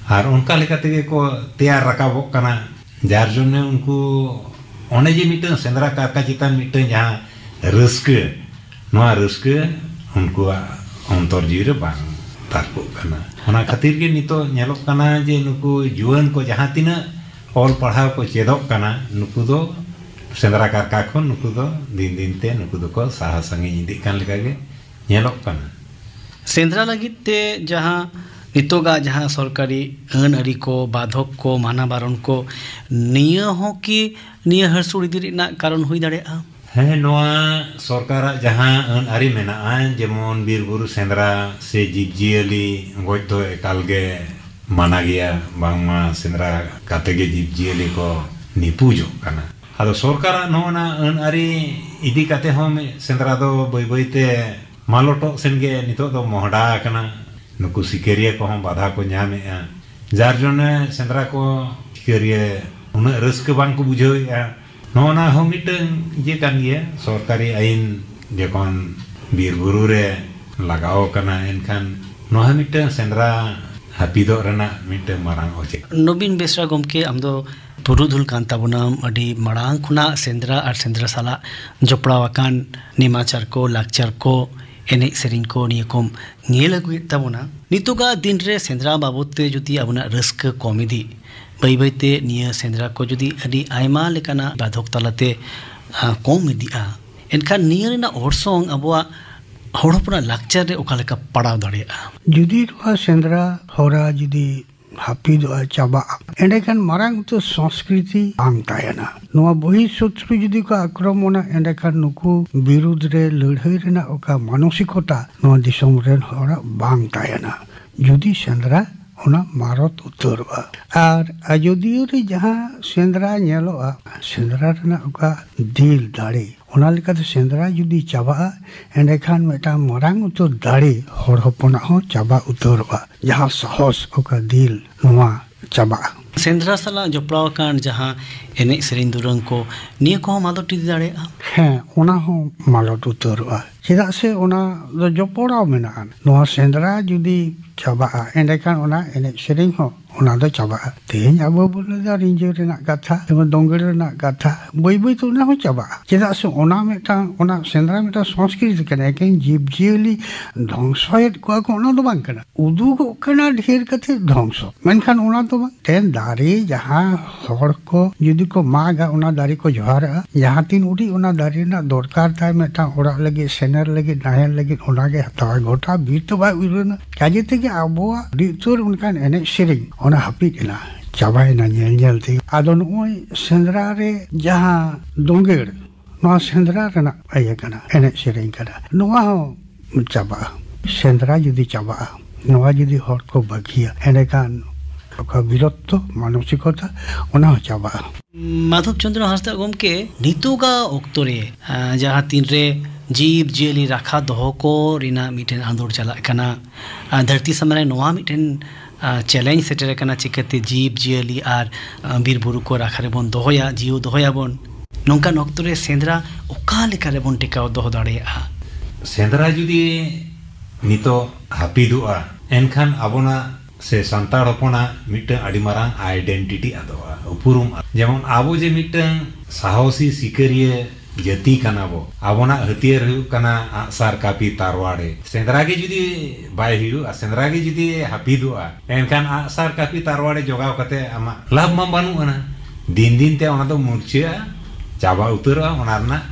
ᱟᱨ ᱚᱱᱠᱟ ᱞᱮᱠᱟ ᱛᱮᱜᱮ ᱠᱚ ᱛᱮᱭᱟᱨ ᱨᱟᱠᱟᱵᱚᱜ ᱠᱟᱱᱟ, ᱡᱟᱨ ᱡᱚᱱᱱᱮ ᱩᱱᱠᱩ ᱚᱱᱮ ᱡᱮ ᱢᱤᱫᱴᱟᱝ ᱥᱮᱸᱫᱽᱨᱟ ᱠᱟᱨᱠᱟ ᱪᱮᱛᱟᱱ ᱢᱤᱫᱴᱟᱝ ᱡᱟᱦᱟᱸ ᱨᱟᱹᱥᱠᱟᱹ, ᱱᱚᱣᱟ ᱨᱟᱹᱥᱠᱟᱹ ᱩᱱᱠᱩᱣᱟᱜ ᱚᱱᱛᱚᱨ ᱡᱤᱣᱤ ᱨᱮ ᱵᱟᱝ ᱛᱟᱨᱠᱚᱜ ᱠᱟᱱᱟ᱾ ᱚᱱᱟ ᱠᱷᱟᱹᱛᱤᱨ ᱜᱮ ᱱᱤᱛᱚᱜ ᱧᱮᱞᱚᱜ ᱠᱟᱱᱟ ᱡᱮ ᱱᱩᱠᱩ ᱡᱩᱣᱟᱹᱱ ᱠᱚ ᱡᱟᱦᱟᱸ ᱛᱤᱱᱟᱹᱜ ᱚᱞ ᱯᱟᱲᱦᱟᱣ ᱠᱚ ᱪᱮᱫᱚᱜ ᱠᱟᱱᱟ, ᱱᱩᱠᱩ ᱫᱚ ᱥᱮᱸᱫᱽᱨᱟ ᱠᱟᱨᱠᱟ ᱠᱷᱚᱱ ᱱᱩᱠᱩ ᱫᱚ ᱫᱤᱱ ᱫᱤᱱ ᱛᱮ ᱱᱩᱠᱩ ᱫᱚᱠᱚ ᱥᱟᱦᱟ ᱥᱟᱺᱜᱤᱧ ᱤᱫᱤᱜ ᱠᱟᱱ ᱞᱮᱠᱟ ᱜᱮ ᱧᱮᱞᱚᱜ ᱠᱟᱱᱟ᱾ ᱥᱮᱸᱫᱽᱨᱟ ᱞᱟᱹᱜᱤᱫ ᱛᱮ ᱡᱟᱦᱟᱸ ᱱᱤᱛᱚᱜᱟᱜ ᱡᱟᱦᱟᱸ ᱥᱚᱨᱠᱟᱨᱤ ᱟᱹᱱ ᱟᱹᱨᱤ ᱠᱚ, ᱵᱟᱫᱷᱚᱠ ᱠᱚ, ᱢᱟᱱᱟ ᱵᱟᱨᱚᱱ ᱠᱚ, ᱱᱤᱭᱟᱹ ᱦᱚᱸ ᱠᱤ ᱱᱤᱭᱟᱹ ᱦᱟᱹᱥᱩᱲ ᱤᱫᱤ ᱨᱮᱱᱟᱜ ᱠᱟᱨᱚᱱ ᱦᱩᱭ ᱫᱟᱲᱮᱭᱟᱜᱼᱟ? ᱦᱮᱸ, ᱱᱚᱣᱟ ᱥᱚᱨᱠᱟᱨᱟᱜ ᱡᱟᱦᱟᱸ ᱟᱹᱱ ᱟᱹᱨᱤ ᱢᱮᱱᱟᱜᱼᱟ, ᱡᱮᱢᱚᱱ ᱵᱤᱨ ᱵᱩᱨᱩ ᱥᱮᱸᱫᱽᱨᱟ ᱥᱮ ᱡᱤᱵᱽ ᱡᱤᱭᱟᱹᱞᱤ ᱜᱚᱡ ᱫᱚ ᱮᱠᱟᱞ ᱜᱮ ᱢᱟᱱᱟ ᱜᱮᱭᱟ, ᱵᱟᱝᱢᱟ ᱥᱮᱸᱫᱽᱨᱟ ᱠᱟᱛᱮ ᱜᱮ ᱡᱤᱵᱽ ᱡᱤᱭᱟᱹᱞᱤ ᱠᱚ ᱱᱤᱯᱩᱡᱚᱜ ᱠᱟᱱᱟ᱾ ᱟᱫᱚ ᱥᱚᱨᱠᱟᱨᱟᱜ ᱱᱚᱜᱼᱚ ᱱᱟ ᱟᱹᱱ ᱟᱹᱨᱤ ᱤᱫᱤ ᱠᱟᱛᱮ ᱦᱚᱸ ᱢᱤᱫ ᱥᱮᱸᱫᱽᱨᱟ ᱫᱚ ᱵᱟᱹᱭ ᱵᱟᱹᱭ ᱛᱮ ᱢᱟᱞᱚᱴᱚᱜ ᱥᱮᱱ ᱜᱮ ᱱᱤᱛᱚᱜ ᱫᱚ ᱢᱚᱦᱰᱟ ᱟᱠᱟᱱᱟ᱾ ᱱᱩᱠᱩ ᱥᱤᱠᱟᱹᱨᱤᱭᱟᱹ ᱠᱚᱦᱚᱸ ᱵᱟᱫᱷᱟ ᱠᱚ ᱧᱟᱢᱮᱫᱼᱟ, ᱡᱟᱨ ᱡᱚᱱᱱᱮ ᱥᱮᱸᱫᱽᱨᱟ ᱠᱚ ᱥᱤᱠᱟᱹᱨᱤᱭᱟᱹ ᱩᱱᱟᱹᱜ ᱨᱟᱹᱥᱠᱟᱹ ᱵᱟᱝ ᱠᱚ ᱵᱩᱡᱷᱟᱹᱣᱮᱫᱼᱟ᱾ ᱱᱚᱜᱼᱚ ᱱᱟ ᱦᱚᱸ ᱢᱤᱫᱴᱟᱝ ᱤᱭᱟᱹ ᱠᱟᱱ ᱜᱮᱭᱟ, ᱥᱚᱨᱠᱟᱨᱤ ᱟᱹᱭᱤᱱ ᱡᱚᱠᱷᱚᱱ ᱵᱤᱨ ᱵᱩᱨᱩ ᱨᱮ ᱞᱟᱜᱟᱣ ᱟᱠᱟᱱᱟ, ᱮᱱᱠᱷᱟᱱ ᱱᱚᱣᱟ ᱦᱚᱸ ᱢᱤᱫᱴᱟᱝ ᱥᱮᱸᱫᱽᱨᱟ ᱦᱟᱹᱯᱤᱫᱚᱜ ᱨᱮᱱᱟᱜ ᱢᱤᱫᱴᱟᱝ ᱢᱟᱨᱟᱝ ᱚᱡᱮ᱾ ᱱᱚᱵᱤᱱ ᱵᱮᱥᱨᱟ ᱜᱚᱢᱠᱮ, ᱟᱢ ᱫᱚ ᱯᱩᱨᱩᱫᱷᱩᱞ ᱠᱟᱱ ᱛᱟᱵᱚᱱᱟᱢ, ᱟᱹᱰᱤ ᱢᱟᱲᱟᱝ ᱠᱷᱚᱱᱟᱜ ᱥᱮᱸᱫᱽᱨᱟ ᱟᱨ ᱥᱮᱸᱫᱽᱨᱟ ᱥᱟᱞᱟᱜ ᱡᱚᱯᱲᱟᱣ ᱟᱠᱟᱱ ᱱᱮᱢᱟᱪᱟᱨ ᱠᱚ, ᱞᱟᱠᱪᱟᱨ ᱠᱚ, ᱮᱱᱮᱡ ᱥᱮᱨᱮᱧ ᱠᱚ ᱱᱤᱭᱟᱹ ᱠᱚᱢ ᱧᱮᱞ ᱟᱹᱜᱩᱭᱮᱫ ᱛᱟᱵᱚᱱᱟ᱾ ᱱᱤᱛᱚᱜᱟᱜ ᱫᱤᱱ ᱨᱮ ᱥᱮᱸᱫᱽᱨᱟ ᱵᱟᱵᱚᱫ ᱛᱮ ᱡᱩᱫᱤ ᱟᱵᱚᱱᱟᱜ ᱨᱟᱹᱥᱠᱟᱹ ᱠᱚᱢ ᱤᱫᱤ, ᱵᱟᱹᱭ ᱵᱟᱹᱭ ᱛᱮ ᱱᱤᱭᱟᱹ ᱥᱮᱸᱫᱽᱨᱟ ᱠᱚ ᱡᱩᱫᱤ ᱟᱹᱰᱤ ᱟᱭᱢᱟ ᱞᱮᱠᱟᱱᱟᱜ ᱵᱟᱫᱷᱚᱠ ᱛᱟᱞᱟᱛᱮ, ᱟ, ᱠᱚᱢ ᱤᱫᱤᱜᱼᱟ, ᱮᱱᱠᱷᱟᱱ ᱱᱤᱭᱟᱹ ᱨᱮᱱᱟᱜ ᱚᱨᱥᱚᱝ ᱟᱵᱚᱣᱟᱜ ᱦᱚᱲ ᱦᱚᱯᱚᱱᱟᱜ ᱞᱟᱠᱪᱟᱨ ᱨᱮ ᱚᱠᱟ ᱞᱮᱠᱟ ᱯᱟᱲᱟᱣ ᱫᱟᱲᱮᱭᱟᱜᱼᱟ? ᱡᱩᱫᱤ ᱱᱚᱣᱟ ᱥᱮᱸᱫᱽᱨᱟ ᱦᱚᱨᱟ ᱡᱩᱫᱤ ᱦᱟᱹᱯᱤᱫᱚᱜᱼᱟ, ᱪᱟᱵᱟᱜᱼᱟ, ᱮᱸᱰᱮᱠᱷᱟᱱ ᱢᱟᱨᱟᱝ ᱩᱛᱟᱹᱨ ᱥᱚᱝᱥᱠᱨᱤᱛᱤ ᱵᱟᱝ ᱛᱟᱦᱮᱱᱟ᱾ ᱱᱚᱣᱟ ᱵᱚᱦᱤᱥ ᱥᱚᱛᱨᱩ ᱡᱩᱫᱤ ᱠᱚ ᱟᱠᱨᱚᱢᱚᱱᱟ, ᱮᱸᱰᱮᱠᱷᱟᱱ ᱱᱩᱠᱩ ᱵᱤᱨᱩᱫᱽ ᱨᱮ ᱞᱟᱹᱲᱦᱟᱹᱭ ᱨᱮᱱᱟᱜ ᱚᱠᱟ ᱢᱟᱱᱚᱥᱤᱠᱚᱛᱟ ᱱᱚᱣᱟ ᱫᱤᱥᱚᱢ ᱨᱮᱱ ᱦᱚᱲᱟᱜ ᱵᱟᱝ ᱛᱟᱦᱮᱱᱟ᱾ ᱡᱩᱫᱤ ᱥᱮᱸᱫᱽᱨᱟ ᱚᱱᱟ ᱢᱟᱨᱚᱛ ᱩᱛᱟᱹᱨᱚᱜᱼᱟ᱾ ᱟᱨ ᱟᱡᱚᱫᱤᱭᱟᱹ ᱨᱮ ᱡᱟᱦᱟᱸ ᱥᱮᱸᱫᱽᱨᱟ ᱧᱮᱞᱚᱜᱼᱟ, ᱥᱮᱸᱫᱽᱨᱟ ᱨᱮᱱᱟᱜ ᱚᱠᱟ ᱫᱤᱞ ᱫᱟᱲᱮ, ᱚᱱᱟ ᱞᱮᱠᱟᱛᱮ ᱥᱮᱸᱫᱽᱨᱟ ᱡᱩᱫᱤ ᱪᱟᱵᱟᱜᱼᱟ, ᱮᱸᱰᱮᱠᱷᱟᱱ ᱢᱤᱫᱴᱟᱝ ᱢᱟᱨᱟᱝ ᱩᱛᱟᱹᱨ ᱫᱟᱲᱮ ᱦᱚᱲ ᱦᱚᱯᱚᱱᱟᱜ ᱦᱚᱸ ᱪᱟᱵᱟ ᱩᱛᱟᱹᱨᱚᱜᱼᱟ᱾ ᱡᱟᱦᱟᱸ ᱥᱟᱦᱚᱥ, ᱚᱠᱟ ᱫᱤᱞ, ᱱᱚᱣᱟ ᱪᱟᱵᱟᱜᱼᱟ᱾ ᱥᱮᱸᱫᱽᱨᱟ ᱥᱟᱞᱟᱜ ᱡᱚᱯᱲᱟᱣ ᱟᱠᱟᱱ ᱡᱟᱦᱟᱸ ᱮᱱᱮᱡ ᱥᱮᱨᱮᱧ ᱫᱩᱨᱟᱹᱝ ᱠᱚ, ᱱᱤᱭᱟᱹ ᱠᱚᱦᱚᱸ ᱢᱟᱞᱚᱴ ᱤᱫᱤ ᱫᱟᱲᱮᱭᱟᱜᱼᱟ᱾ ᱦᱮᱸ, ᱚᱱᱟ ᱦᱚᱸ ᱢᱟᱞᱚᱴ ᱩᱛᱟᱹᱨᱚᱜᱼᱟ᱾ ᱪᱮᱫᱟᱜ ᱥᱮ ᱚᱱᱟ ᱫᱚ ᱡᱚᱯᱚᱲᱟᱣ ᱢᱮᱱᱟᱜᱼᱟ᱾ ᱱᱚᱣᱟ ᱥᱮᱸᱫᱽᱨᱟ ᱡᱩᱫᱤ ᱪᱟᱵᱟᱜᱼᱟ, ᱮᱸᱰᱮᱠᱷᱟᱱ ᱚᱱᱟ ᱮᱱᱮᱡ ᱥᱮᱨᱮᱧ ᱦᱚᱸ ᱚᱱᱟ ᱫᱚ ᱪᱟᱵᱟᱜᱼᱟ᱾ ᱛᱮᱦᱮᱧ ᱟᱵᱚ ᱵᱚᱱ ᱞᱟᱹᱭᱫᱟ ᱨᱤᱸᱡᱟᱹ ᱨᱮᱱᱟᱜ ᱠᱟᱛᱷᱟ, ᱡᱮᱢᱚᱱ ᱫᱳᱸᱜᱮᱲ ᱨᱮᱱᱟᱜ ᱠᱟᱛᱷᱟ, ᱵᱟᱹᱭ ᱵᱟᱹᱭ ᱛᱮ ᱚᱱᱟ ᱦᱚᱸ ᱪᱟᱵᱟᱜᱼᱟ᱾ ᱪᱮᱫᱟᱜ ᱥᱮ ᱚᱱᱟ ᱢᱤᱫᱴᱟᱝ, ᱚᱱᱟ ᱥᱮᱸᱫᱽᱨᱟ ᱢᱤᱫᱴᱟᱝ ᱥᱚᱝᱥᱠᱨᱤᱛᱤ ᱠᱟᱱᱟ, ᱮᱠᱮᱱ ᱡᱤᱵᱽ ᱡᱤᱭᱟᱹᱞᱤ ᱫᱷᱚᱝᱥᱚᱭᱮᱫ ᱠᱚᱣᱟ ᱠᱚ, ᱚᱱᱟ ᱫᱚ ᱵᱟᱝ ᱠᱟᱱᱟ᱾ ᱩᱫᱩᱜᱚᱜ ᱠᱟᱱᱟ ᱰᱷᱮᱨ ᱠᱟᱛᱮ ᱫᱷᱚᱝᱥᱚ, ᱢᱮᱱᱠᱷᱟᱱ ᱚᱱᱟ ᱫᱚ ᱵᱟᱝ᱾ ᱛᱮᱦᱮᱧ ᱫᱟᱨᱮ ᱡᱟᱦᱟᱸ ᱦᱚᱲ ᱠᱚ ᱡᱩᱫᱤ ᱠᱚ ᱢᱟᱜᱟ, ᱚᱱᱟ ᱫᱟᱨᱮ ᱠᱚ ᱡᱚᱦᱟᱨᱟᱜᱼᱟ, ᱡᱟᱦᱟᱸ ᱛᱤᱱ ᱩᱰᱤᱡ ᱚᱱᱟ ᱫᱟᱨᱮ ᱨᱮᱱᱟᱜ ᱫᱚᱨᱠᱟᱨ ᱛᱟᱭ, ᱢᱤᱫᱴᱟᱝ ᱚᱲᱟᱜ ᱞᱟᱹᱜᱤᱫ, ᱥᱮᱱᱮᱨ ᱞᱟᱹᱜᱤᱫ, ᱱᱟᱦᱮᱞ ᱞᱟᱹᱜᱤᱫ, ᱚᱱᱟᱜᱮ ᱦᱟᱛᱟᱣᱟ᱾ ᱜᱚᱴᱟ ᱵᱤᱨ ᱫᱚ ᱵᱟᱭ ᱩᱨᱟᱹᱱᱟ᱾ ᱠᱟᱡᱮ ᱛᱮᱜᱮ ᱟᱵᱚᱣᱟᱜ ᱟᱹᱰᱤ ᱩᱛᱟᱹᱨ ᱚᱱᱠᱟᱱ ᱮᱱᱮᱡ ᱥᱮᱨᱮᱧ ᱚᱱᱟ ᱦᱟᱹᱯᱤᱫ ᱮᱱᱟ, ᱪᱟᱵᱟᱭᱮᱱᱟ ᱧᱮᱞ ᱧᱮᱞ ᱛᱮᱜᱮ᱾ ᱟᱫᱚ ᱱᱚᱜᱼᱚᱭ ᱥᱮᱸᱫᱽᱨᱟ ᱨᱮ ᱡᱟᱦᱟᱸ ᱫᱳᱸᱜᱮᱲ, ᱱᱚᱣᱟ ᱥᱮᱸᱫᱽᱨᱟ ᱨᱮᱱᱟᱜ ᱤᱭᱟᱹ ᱠᱟᱱᱟ, ᱮᱱᱮᱡ ᱥᱮᱨᱮᱧ ᱠᱟᱱᱟ, ᱱᱚᱣᱟ ᱦᱚᱸ ᱪᱟᱵᱟᱜᱼᱟ᱾ ᱥᱮᱸᱫᱽᱨᱟ ᱡᱩᱫᱤ ᱪᱟᱵᱟᱜᱼᱟ, ᱱᱚᱣᱟ ᱡᱩᱫᱤ ᱦᱚᱲ ᱠᱚ ᱵᱟᱹᱜᱤᱭᱟ, ᱮᱸᱰᱮᱠᱷᱟᱱ ᱚᱠᱟ ᱵᱤᱨᱚᱛᱛᱚ ᱢᱟᱱᱚᱥᱤᱠᱚᱛᱟ, ᱚᱱᱟ ᱦᱚᱸ ᱪᱟᱵᱟᱜᱼᱟ᱾ ᱢᱟᱫᱷᱚᱵ ᱪᱚᱸᱫᱽᱨᱚ ᱦᱟᱸᱥᱫᱟ ᱜᱚᱢᱠᱮ, ᱱᱤᱛᱚᱜᱟᱜ ᱚᱠᱛᱚ ᱨᱮ, ᱟᱸ, ᱡᱟᱦᱟᱸ ᱛᱤᱱ ᱨᱮ ᱡᱤᱵᱽ ᱡᱤᱭᱟᱹᱞᱤ ᱨᱟᱠᱷᱟ ᱫᱚᱦᱚ ᱠᱚ ᱨᱮᱱᱟᱜ ᱢᱤᱫᱴᱮᱱ ᱟᱸᱫᱳᱲ ᱪᱟᱞᱟᱜ ᱠᱟᱱᱟ᱾ ᱟᱨ ᱫᱷᱟᱹᱨᱛᱤ ᱥᱟᱢᱟᱝ ᱨᱮ ᱱᱚᱣᱟ ᱢᱤᱫᱴᱮᱱ, ᱟᱨ, ᱪᱮᱞᱮᱧᱡᱽ ᱥᱮᱴᱮᱨ ᱟᱠᱟᱱᱟ, ᱪᱤᱠᱟᱹᱛᱮ ᱡᱤᱵᱽ ᱡᱤᱭᱟᱹᱞᱤ ᱟᱨ, ᱟᱨ, ᱵᱤᱨ ᱵᱩᱨᱩ ᱠᱚ ᱨᱟᱠᱷᱟ ᱨᱮᱵᱚᱱ ᱫᱚᱦᱚᱭᱟ, ᱡᱤᱭᱟᱹᱣ ᱫᱚᱦᱚᱭᱟᱵᱚᱱ᱾ ᱱᱚᱝᱠᱟᱱ ᱚᱠᱛᱚ ᱨᱮ ᱥᱮᱸᱫᱽᱨᱟ ᱚᱠᱟ ᱞᱮᱠᱟ ᱨᱮᱵᱚᱱ ᱴᱮᱠᱟᱣ ᱫᱚᱦᱚ ᱫᱟᱲᱮᱭᱟᱜᱼᱟ? ᱥᱮᱸᱫᱽᱨᱟ ᱡᱩᱫᱤ ᱱᱤᱛᱚᱜ ᱦᱟᱹᱯᱤᱫᱚᱜᱼᱟ, ᱮᱱᱠᱷᱟᱱ ᱟᱵᱚᱱᱟᱜ ᱥᱮ ᱥᱟᱱᱛᱟᱲ ᱦᱚᱯᱚᱱᱟᱜ ᱢᱤᱫᱴᱟᱝ ᱟᱹᱰᱤ ᱢᱟᱨᱟᱝ ᱟᱭᱰᱮᱱᱴᱤᱴᱤ ᱟᱫᱚᱜᱼᱟ, ᱩᱯᱨᱩᱢ ᱟᱫ-, ᱡᱮᱢᱚᱱ ᱟᱵᱚ ᱡᱮ ᱢᱤᱫᱴᱟᱝ ᱥᱟᱦᱚᱥᱤ ᱥᱤᱠᱟᱹᱨᱤᱭᱟᱹ ᱡᱟᱹᱛᱤ ᱠᱟᱱᱟ ᱵᱚ, ᱟᱵᱚᱱᱟᱜ ᱦᱟᱹᱛᱭᱟᱹᱨ ᱦᱩᱭᱩᱜ ᱠᱟᱱᱟ ᱟᱜᱼᱥᱟᱨ, ᱠᱟᱹᱯᱤ, ᱛᱟᱨᱣᱟᱲᱮ᱾ ᱥᱮᱸᱫᱽᱨᱟ ᱜᱮ ᱡᱩᱫᱤ ᱵᱟᱭ ᱦᱩᱭᱩᱜᱼᱟ, ᱥᱮᱸᱫᱽᱨᱟ ᱜᱮ ᱡᱩᱫᱤ ᱦᱟᱹᱯᱤᱫᱚᱜᱼᱟ, ᱮᱱᱠᱷᱟᱱ ᱟᱜᱼᱥᱟᱨ, ᱠᱟᱹᱯᱤ, ᱛᱟᱨᱣᱟᱲᱮ ᱡᱚᱜᱟᱣ ᱠᱟᱛᱮ ᱟᱢᱟᱜ ᱞᱟᱵᱷ ᱢᱟ ᱵᱟᱹᱱᱩᱜ ᱟᱱᱟ᱾ ᱫᱤᱱ ᱫᱤᱱ ᱛᱮ ᱚᱱᱟ ᱫᱚ ᱢᱩᱨᱪᱷᱟᱹᱜᱼᱟ, ᱪᱟᱵᱟ ᱩᱛᱟᱹᱨᱚᱜᱼᱟ᱾ ᱚᱱᱟ ᱨᱮᱱᱟᱜ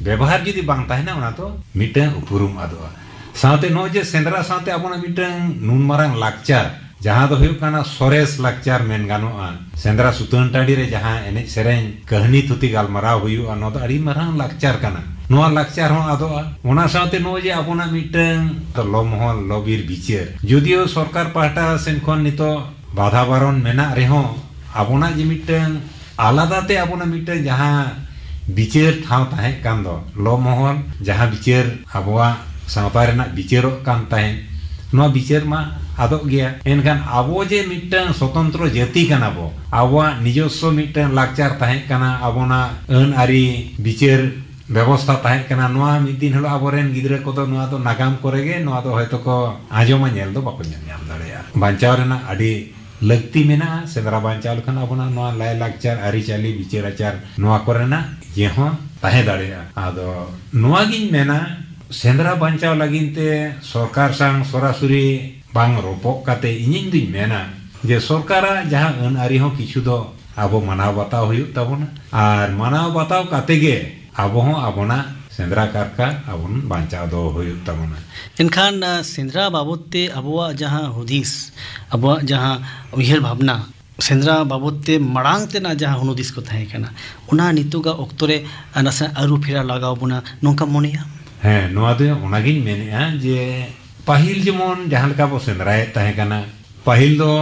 ᱵᱮᱵᱚᱦᱟᱨ ᱡᱩᱫᱤ ᱵᱟᱝ ᱛᱟᱦᱮᱱᱟ, ᱚᱱᱟ ᱫᱚ ᱢᱤᱫᱴᱟᱝ ᱩᱯᱨᱩᱢ ᱟᱫᱚᱜᱼᱟ᱾ ᱥᱟᱶᱛᱮ ᱱᱚᱜᱼᱚᱭ ᱡᱮ ᱥᱮᱸᱫᱽᱨᱟ ᱥᱟᱶᱛᱮ ᱟᱵᱚᱱᱟᱜ ᱢᱤᱫᱴᱟᱝ ᱱᱩᱱ ᱢᱟᱨᱟᱝ ᱞᱟᱠᱪᱟᱨ, ᱡᱟᱦᱟᱸ ᱫᱚ ᱦᱩᱭᱩᱜ ᱠᱟᱱᱟ ᱥᱚᱨᱮᱥ ᱞᱟᱠᱪᱟᱨ ᱢᱮᱱ ᱜᱟᱱᱚᱜᱼᱟ᱾ ᱥᱮᱸᱫᱽᱨᱟ ᱥᱩᱛᱟᱹᱱ ᱴᱟᱺᱰᱤ ᱨᱮ ᱡᱟᱦᱟᱸ ᱮᱱᱮᱡ ᱥᱮᱨᱮᱧ, ᱠᱟᱹᱦᱱᱤ ᱛᱷᱩᱛᱤ ᱜᱟᱞᱢᱟᱨᱟᱣ ᱦᱩᱭᱩᱜᱼᱟ, ᱱᱚᱣᱟ ᱫᱚ ᱟᱹᱰᱤ ᱢᱟᱨᱟᱝ ᱞᱟᱠᱪᱟᱨ ᱠᱟᱱᱟ᱾ ᱱᱚᱣᱟ ᱞᱟᱠᱪᱟᱨ ᱦᱚᱸ ᱟᱫᱚᱜᱼᱟ᱾ ᱚᱱᱟ ᱥᱟᱶᱛᱮ ᱱᱚᱜᱼᱚᱭ ᱡᱮ ᱟᱵᱚᱱᱟᱜ ᱢᱤᱫᱴᱟᱝ ᱞᱚ ᱢᱚᱦᱚᱞ, ᱞᱚ ᱵᱤᱨ ᱵᱤᱪᱟᱹᱨ, ᱡᱩᱫᱤᱭᱳ ᱥᱚᱨᱠᱟᱨ ᱯᱟᱦᱴᱟ ᱥᱮᱱ ᱠᱷᱚᱱ ᱱᱤᱛᱚᱜ ᱵᱟᱫᱷᱟ ᱵᱟᱨᱚᱱ ᱢᱮᱱᱟᱜ ᱨᱮᱦᱚᱸ, ᱟᱵᱚᱱᱟᱜ ᱡᱮ ᱢᱤᱫᱴᱟᱝ ᱟᱞᱟᱫᱟ ᱛᱮ ᱟᱵᱚᱱᱟᱜ ᱢᱤᱫᱴᱟᱝ ᱡᱟᱦᱟᱸ ᱵᱤᱪᱟᱹᱨ ᱴᱷᱟᱶ ᱛᱟᱦᱮᱸ ᱠᱟᱱ ᱫᱚ, ᱞᱚ ᱢᱚᱦᱚᱞ, ᱡᱟᱦᱟᱸ ᱵᱤᱪᱟᱹᱨ ᱟᱵᱚᱣᱟᱜ ᱥᱟᱶᱛᱟ ᱨᱮᱱᱟᱜ ᱵᱤᱪᱟᱹᱨᱚᱜ ᱠᱟᱱ ᱛᱟᱦᱮᱸᱫ, ᱱᱚᱣᱟ ᱵᱤᱪᱟᱹᱨ ᱢᱟ ᱟᱫᱚᱜ ᱜᱮᱭᱟ᱾ ᱮᱱᱠᱷᱟᱱ ᱟᱵᱚ ᱡᱮ ᱢᱤᱫᱴᱟᱝ ᱥᱚᱛᱚᱱᱛᱨᱚ ᱡᱟᱹᱛᱤ ᱠᱟᱱᱟ ᱵᱚ, ᱟᱵᱚᱣᱟᱜ ᱱᱤᱡᱚᱥᱥᱚ ᱢᱤᱫᱴᱟᱝ ᱞᱟᱠᱪᱟᱨ ᱛᱟᱦᱮᱸ ᱠᱟᱱᱟ, ᱟᱵᱚᱱᱟᱜ ᱟᱹᱱ ᱟᱹᱨᱤ ᱵᱤᱪᱟᱹᱨ ᱵᱮᱵᱚᱥᱛᱷᱟ ᱛᱟᱦᱮᱸ ᱠᱟᱱᱟ, ᱱᱚᱣᱟ ᱢᱤᱫ ᱫᱤᱱ ᱦᱤᱞᱳᱜ ᱟᱵᱚᱨᱮᱱ ᱜᱤᱫᱽᱨᱟᱹ ᱠᱚᱫᱚ ᱱᱚᱣᱟ ᱫᱚ ᱱᱟᱜᱟᱢ ᱠᱚᱨᱮ ᱜᱮ ᱱᱚᱣᱟ ᱫᱚ ᱦᱚᱭᱛᱳ ᱠᱚ ᱟᱸᱡᱚᱢᱟ, ᱧᱮᱞ ᱫᱚ ᱵᱟᱠᱚ ᱧᱮᱞ ᱧᱟᱢ ᱫᱟᱲᱮᱭᱟᱜᱼᱟ᱾ ᱵᱟᱧᱪᱟᱣ ᱨᱮᱱᱟᱜ ᱟᱹᱰᱤ ᱞᱟᱹᱠᱛᱤ ᱢᱮᱱᱟᱜᱼᱟ᱾ ᱥᱮᱸᱫᱽᱨᱟ ᱵᱟᱧᱪᱟᱣ ᱞᱮᱠᱷᱟᱱ ᱟᱵᱚᱱᱟᱜ ᱱᱚᱣᱟ ᱞᱟᱭᱼᱞᱟᱠᱪᱟᱨ, ᱟᱹᱨᱤᱪᱟᱹᱞᱤ, ᱵᱤᱪᱟᱹᱨ ᱟᱪᱟᱨ, ᱱᱚᱣᱟ ᱠᱚᱨᱮᱱᱟᱜ ᱤᱭᱟᱹ ᱦᱚᱸ ᱛᱟᱦᱮᱸ ᱫᱟᱲᱮᱭᱟᱜᱼᱟ᱾ ᱟᱫᱚ ᱱᱚᱣᱟ ᱜᱤᱧ ᱢᱮᱱᱟ, ᱥᱮᱸᱫᱽᱨᱟ ᱵᱟᱧᱪᱟᱣ ᱞᱟᱹᱜᱤᱫ ᱛᱮ ᱥᱚᱨᱠᱟᱨ ᱥᱟᱶ ᱥᱚᱨᱟᱥᱚᱨᱤ ᱵᱟᱝ ᱨᱚᱯᱚᱜ ᱠᱟᱛᱮ ᱤᱧᱤᱧ ᱫᱩᱧ ᱢᱮᱱᱟ ᱡᱮ ᱥᱚᱨᱠᱟᱨᱟᱜ ᱡᱟᱦᱟᱸ ᱟᱹᱱ ᱟᱹᱨᱤ ᱦᱚᱸ ᱠᱤᱪᱷᱩ ᱫᱚ ᱟᱵᱚ ᱢᱟᱱᱟᱣ ᱵᱟᱛᱟᱣ ᱦᱩᱭᱩᱜ ᱛᱟᱵᱚᱱᱟ, ᱟᱨ ᱢᱟᱱᱟᱣ ᱵᱟᱛᱟᱣ ᱠᱟᱛᱮ ᱜᱮ ᱟᱵᱚ ᱦᱚᱸ ᱟᱵᱚᱱᱟᱜ ᱥᱮᱸᱫᱽᱨᱟ ᱠᱟᱨᱠᱟ ᱟᱵᱚᱱ ᱵᱟᱧᱪᱟᱣ ᱫᱚᱦᱚ ᱦᱩᱭᱩᱜ ᱛᱟᱵᱚᱱᱟ᱾ ᱮᱱᱠᱷᱟᱱ, ᱟ, ᱥᱮᱸᱫᱽᱨᱟ ᱵᱟᱵᱚᱫ ᱛᱮ ᱟᱵᱚᱣᱟᱜ ᱡᱟᱦᱟᱸ ᱦᱩᱫᱤᱥ, ᱟᱵᱚᱣᱟᱜ ᱡᱟᱦᱟᱸ ᱩᱭᱦᱟᱹᱨ ᱵᱷᱟᱵᱽᱱᱟ, ᱥᱮᱸᱫᱽᱨᱟ ᱵᱟᱵᱚᱫ ᱛᱮ ᱢᱟᱲᱟᱝ ᱛᱮᱱᱟᱜ ᱡᱟᱦᱟᱸ ᱦᱩᱫᱤᱥ ᱠᱚ ᱛᱟᱦᱮᱸ ᱠᱟᱱᱟ, ᱚᱱᱟ ᱱᱤᱛᱚᱜᱟᱜ ᱚᱠᱛᱚ ᱨᱮ, ᱟ, ᱱᱟᱥᱮ ᱟᱹᱨᱩ ᱯᱷᱮᱨᱟᱣ ᱞᱟᱜᱟᱣ ᱵᱚᱱᱟ, ᱱᱚᱝᱠᱟ ᱢᱚᱱᱮᱭᱟ? ᱦᱮᱸ, ᱱᱚᱣᱟ ᱫᱚ ᱚᱱᱟᱜᱤᱧ ᱢᱮᱱᱮᱫᱼᱟ ᱡᱮ ᱯᱟᱹᱦᱤᱞ ᱡᱮᱢᱚᱱ ᱡᱟᱦᱟᱸ ᱞᱮᱠᱟ ᱵᱚ ᱥᱮᱸᱫᱽᱨᱟᱭᱮᱫ ᱛᱟᱦᱮᱸ ᱠᱟᱱᱟ, ᱯᱟᱹᱦᱤᱞ ᱫᱚ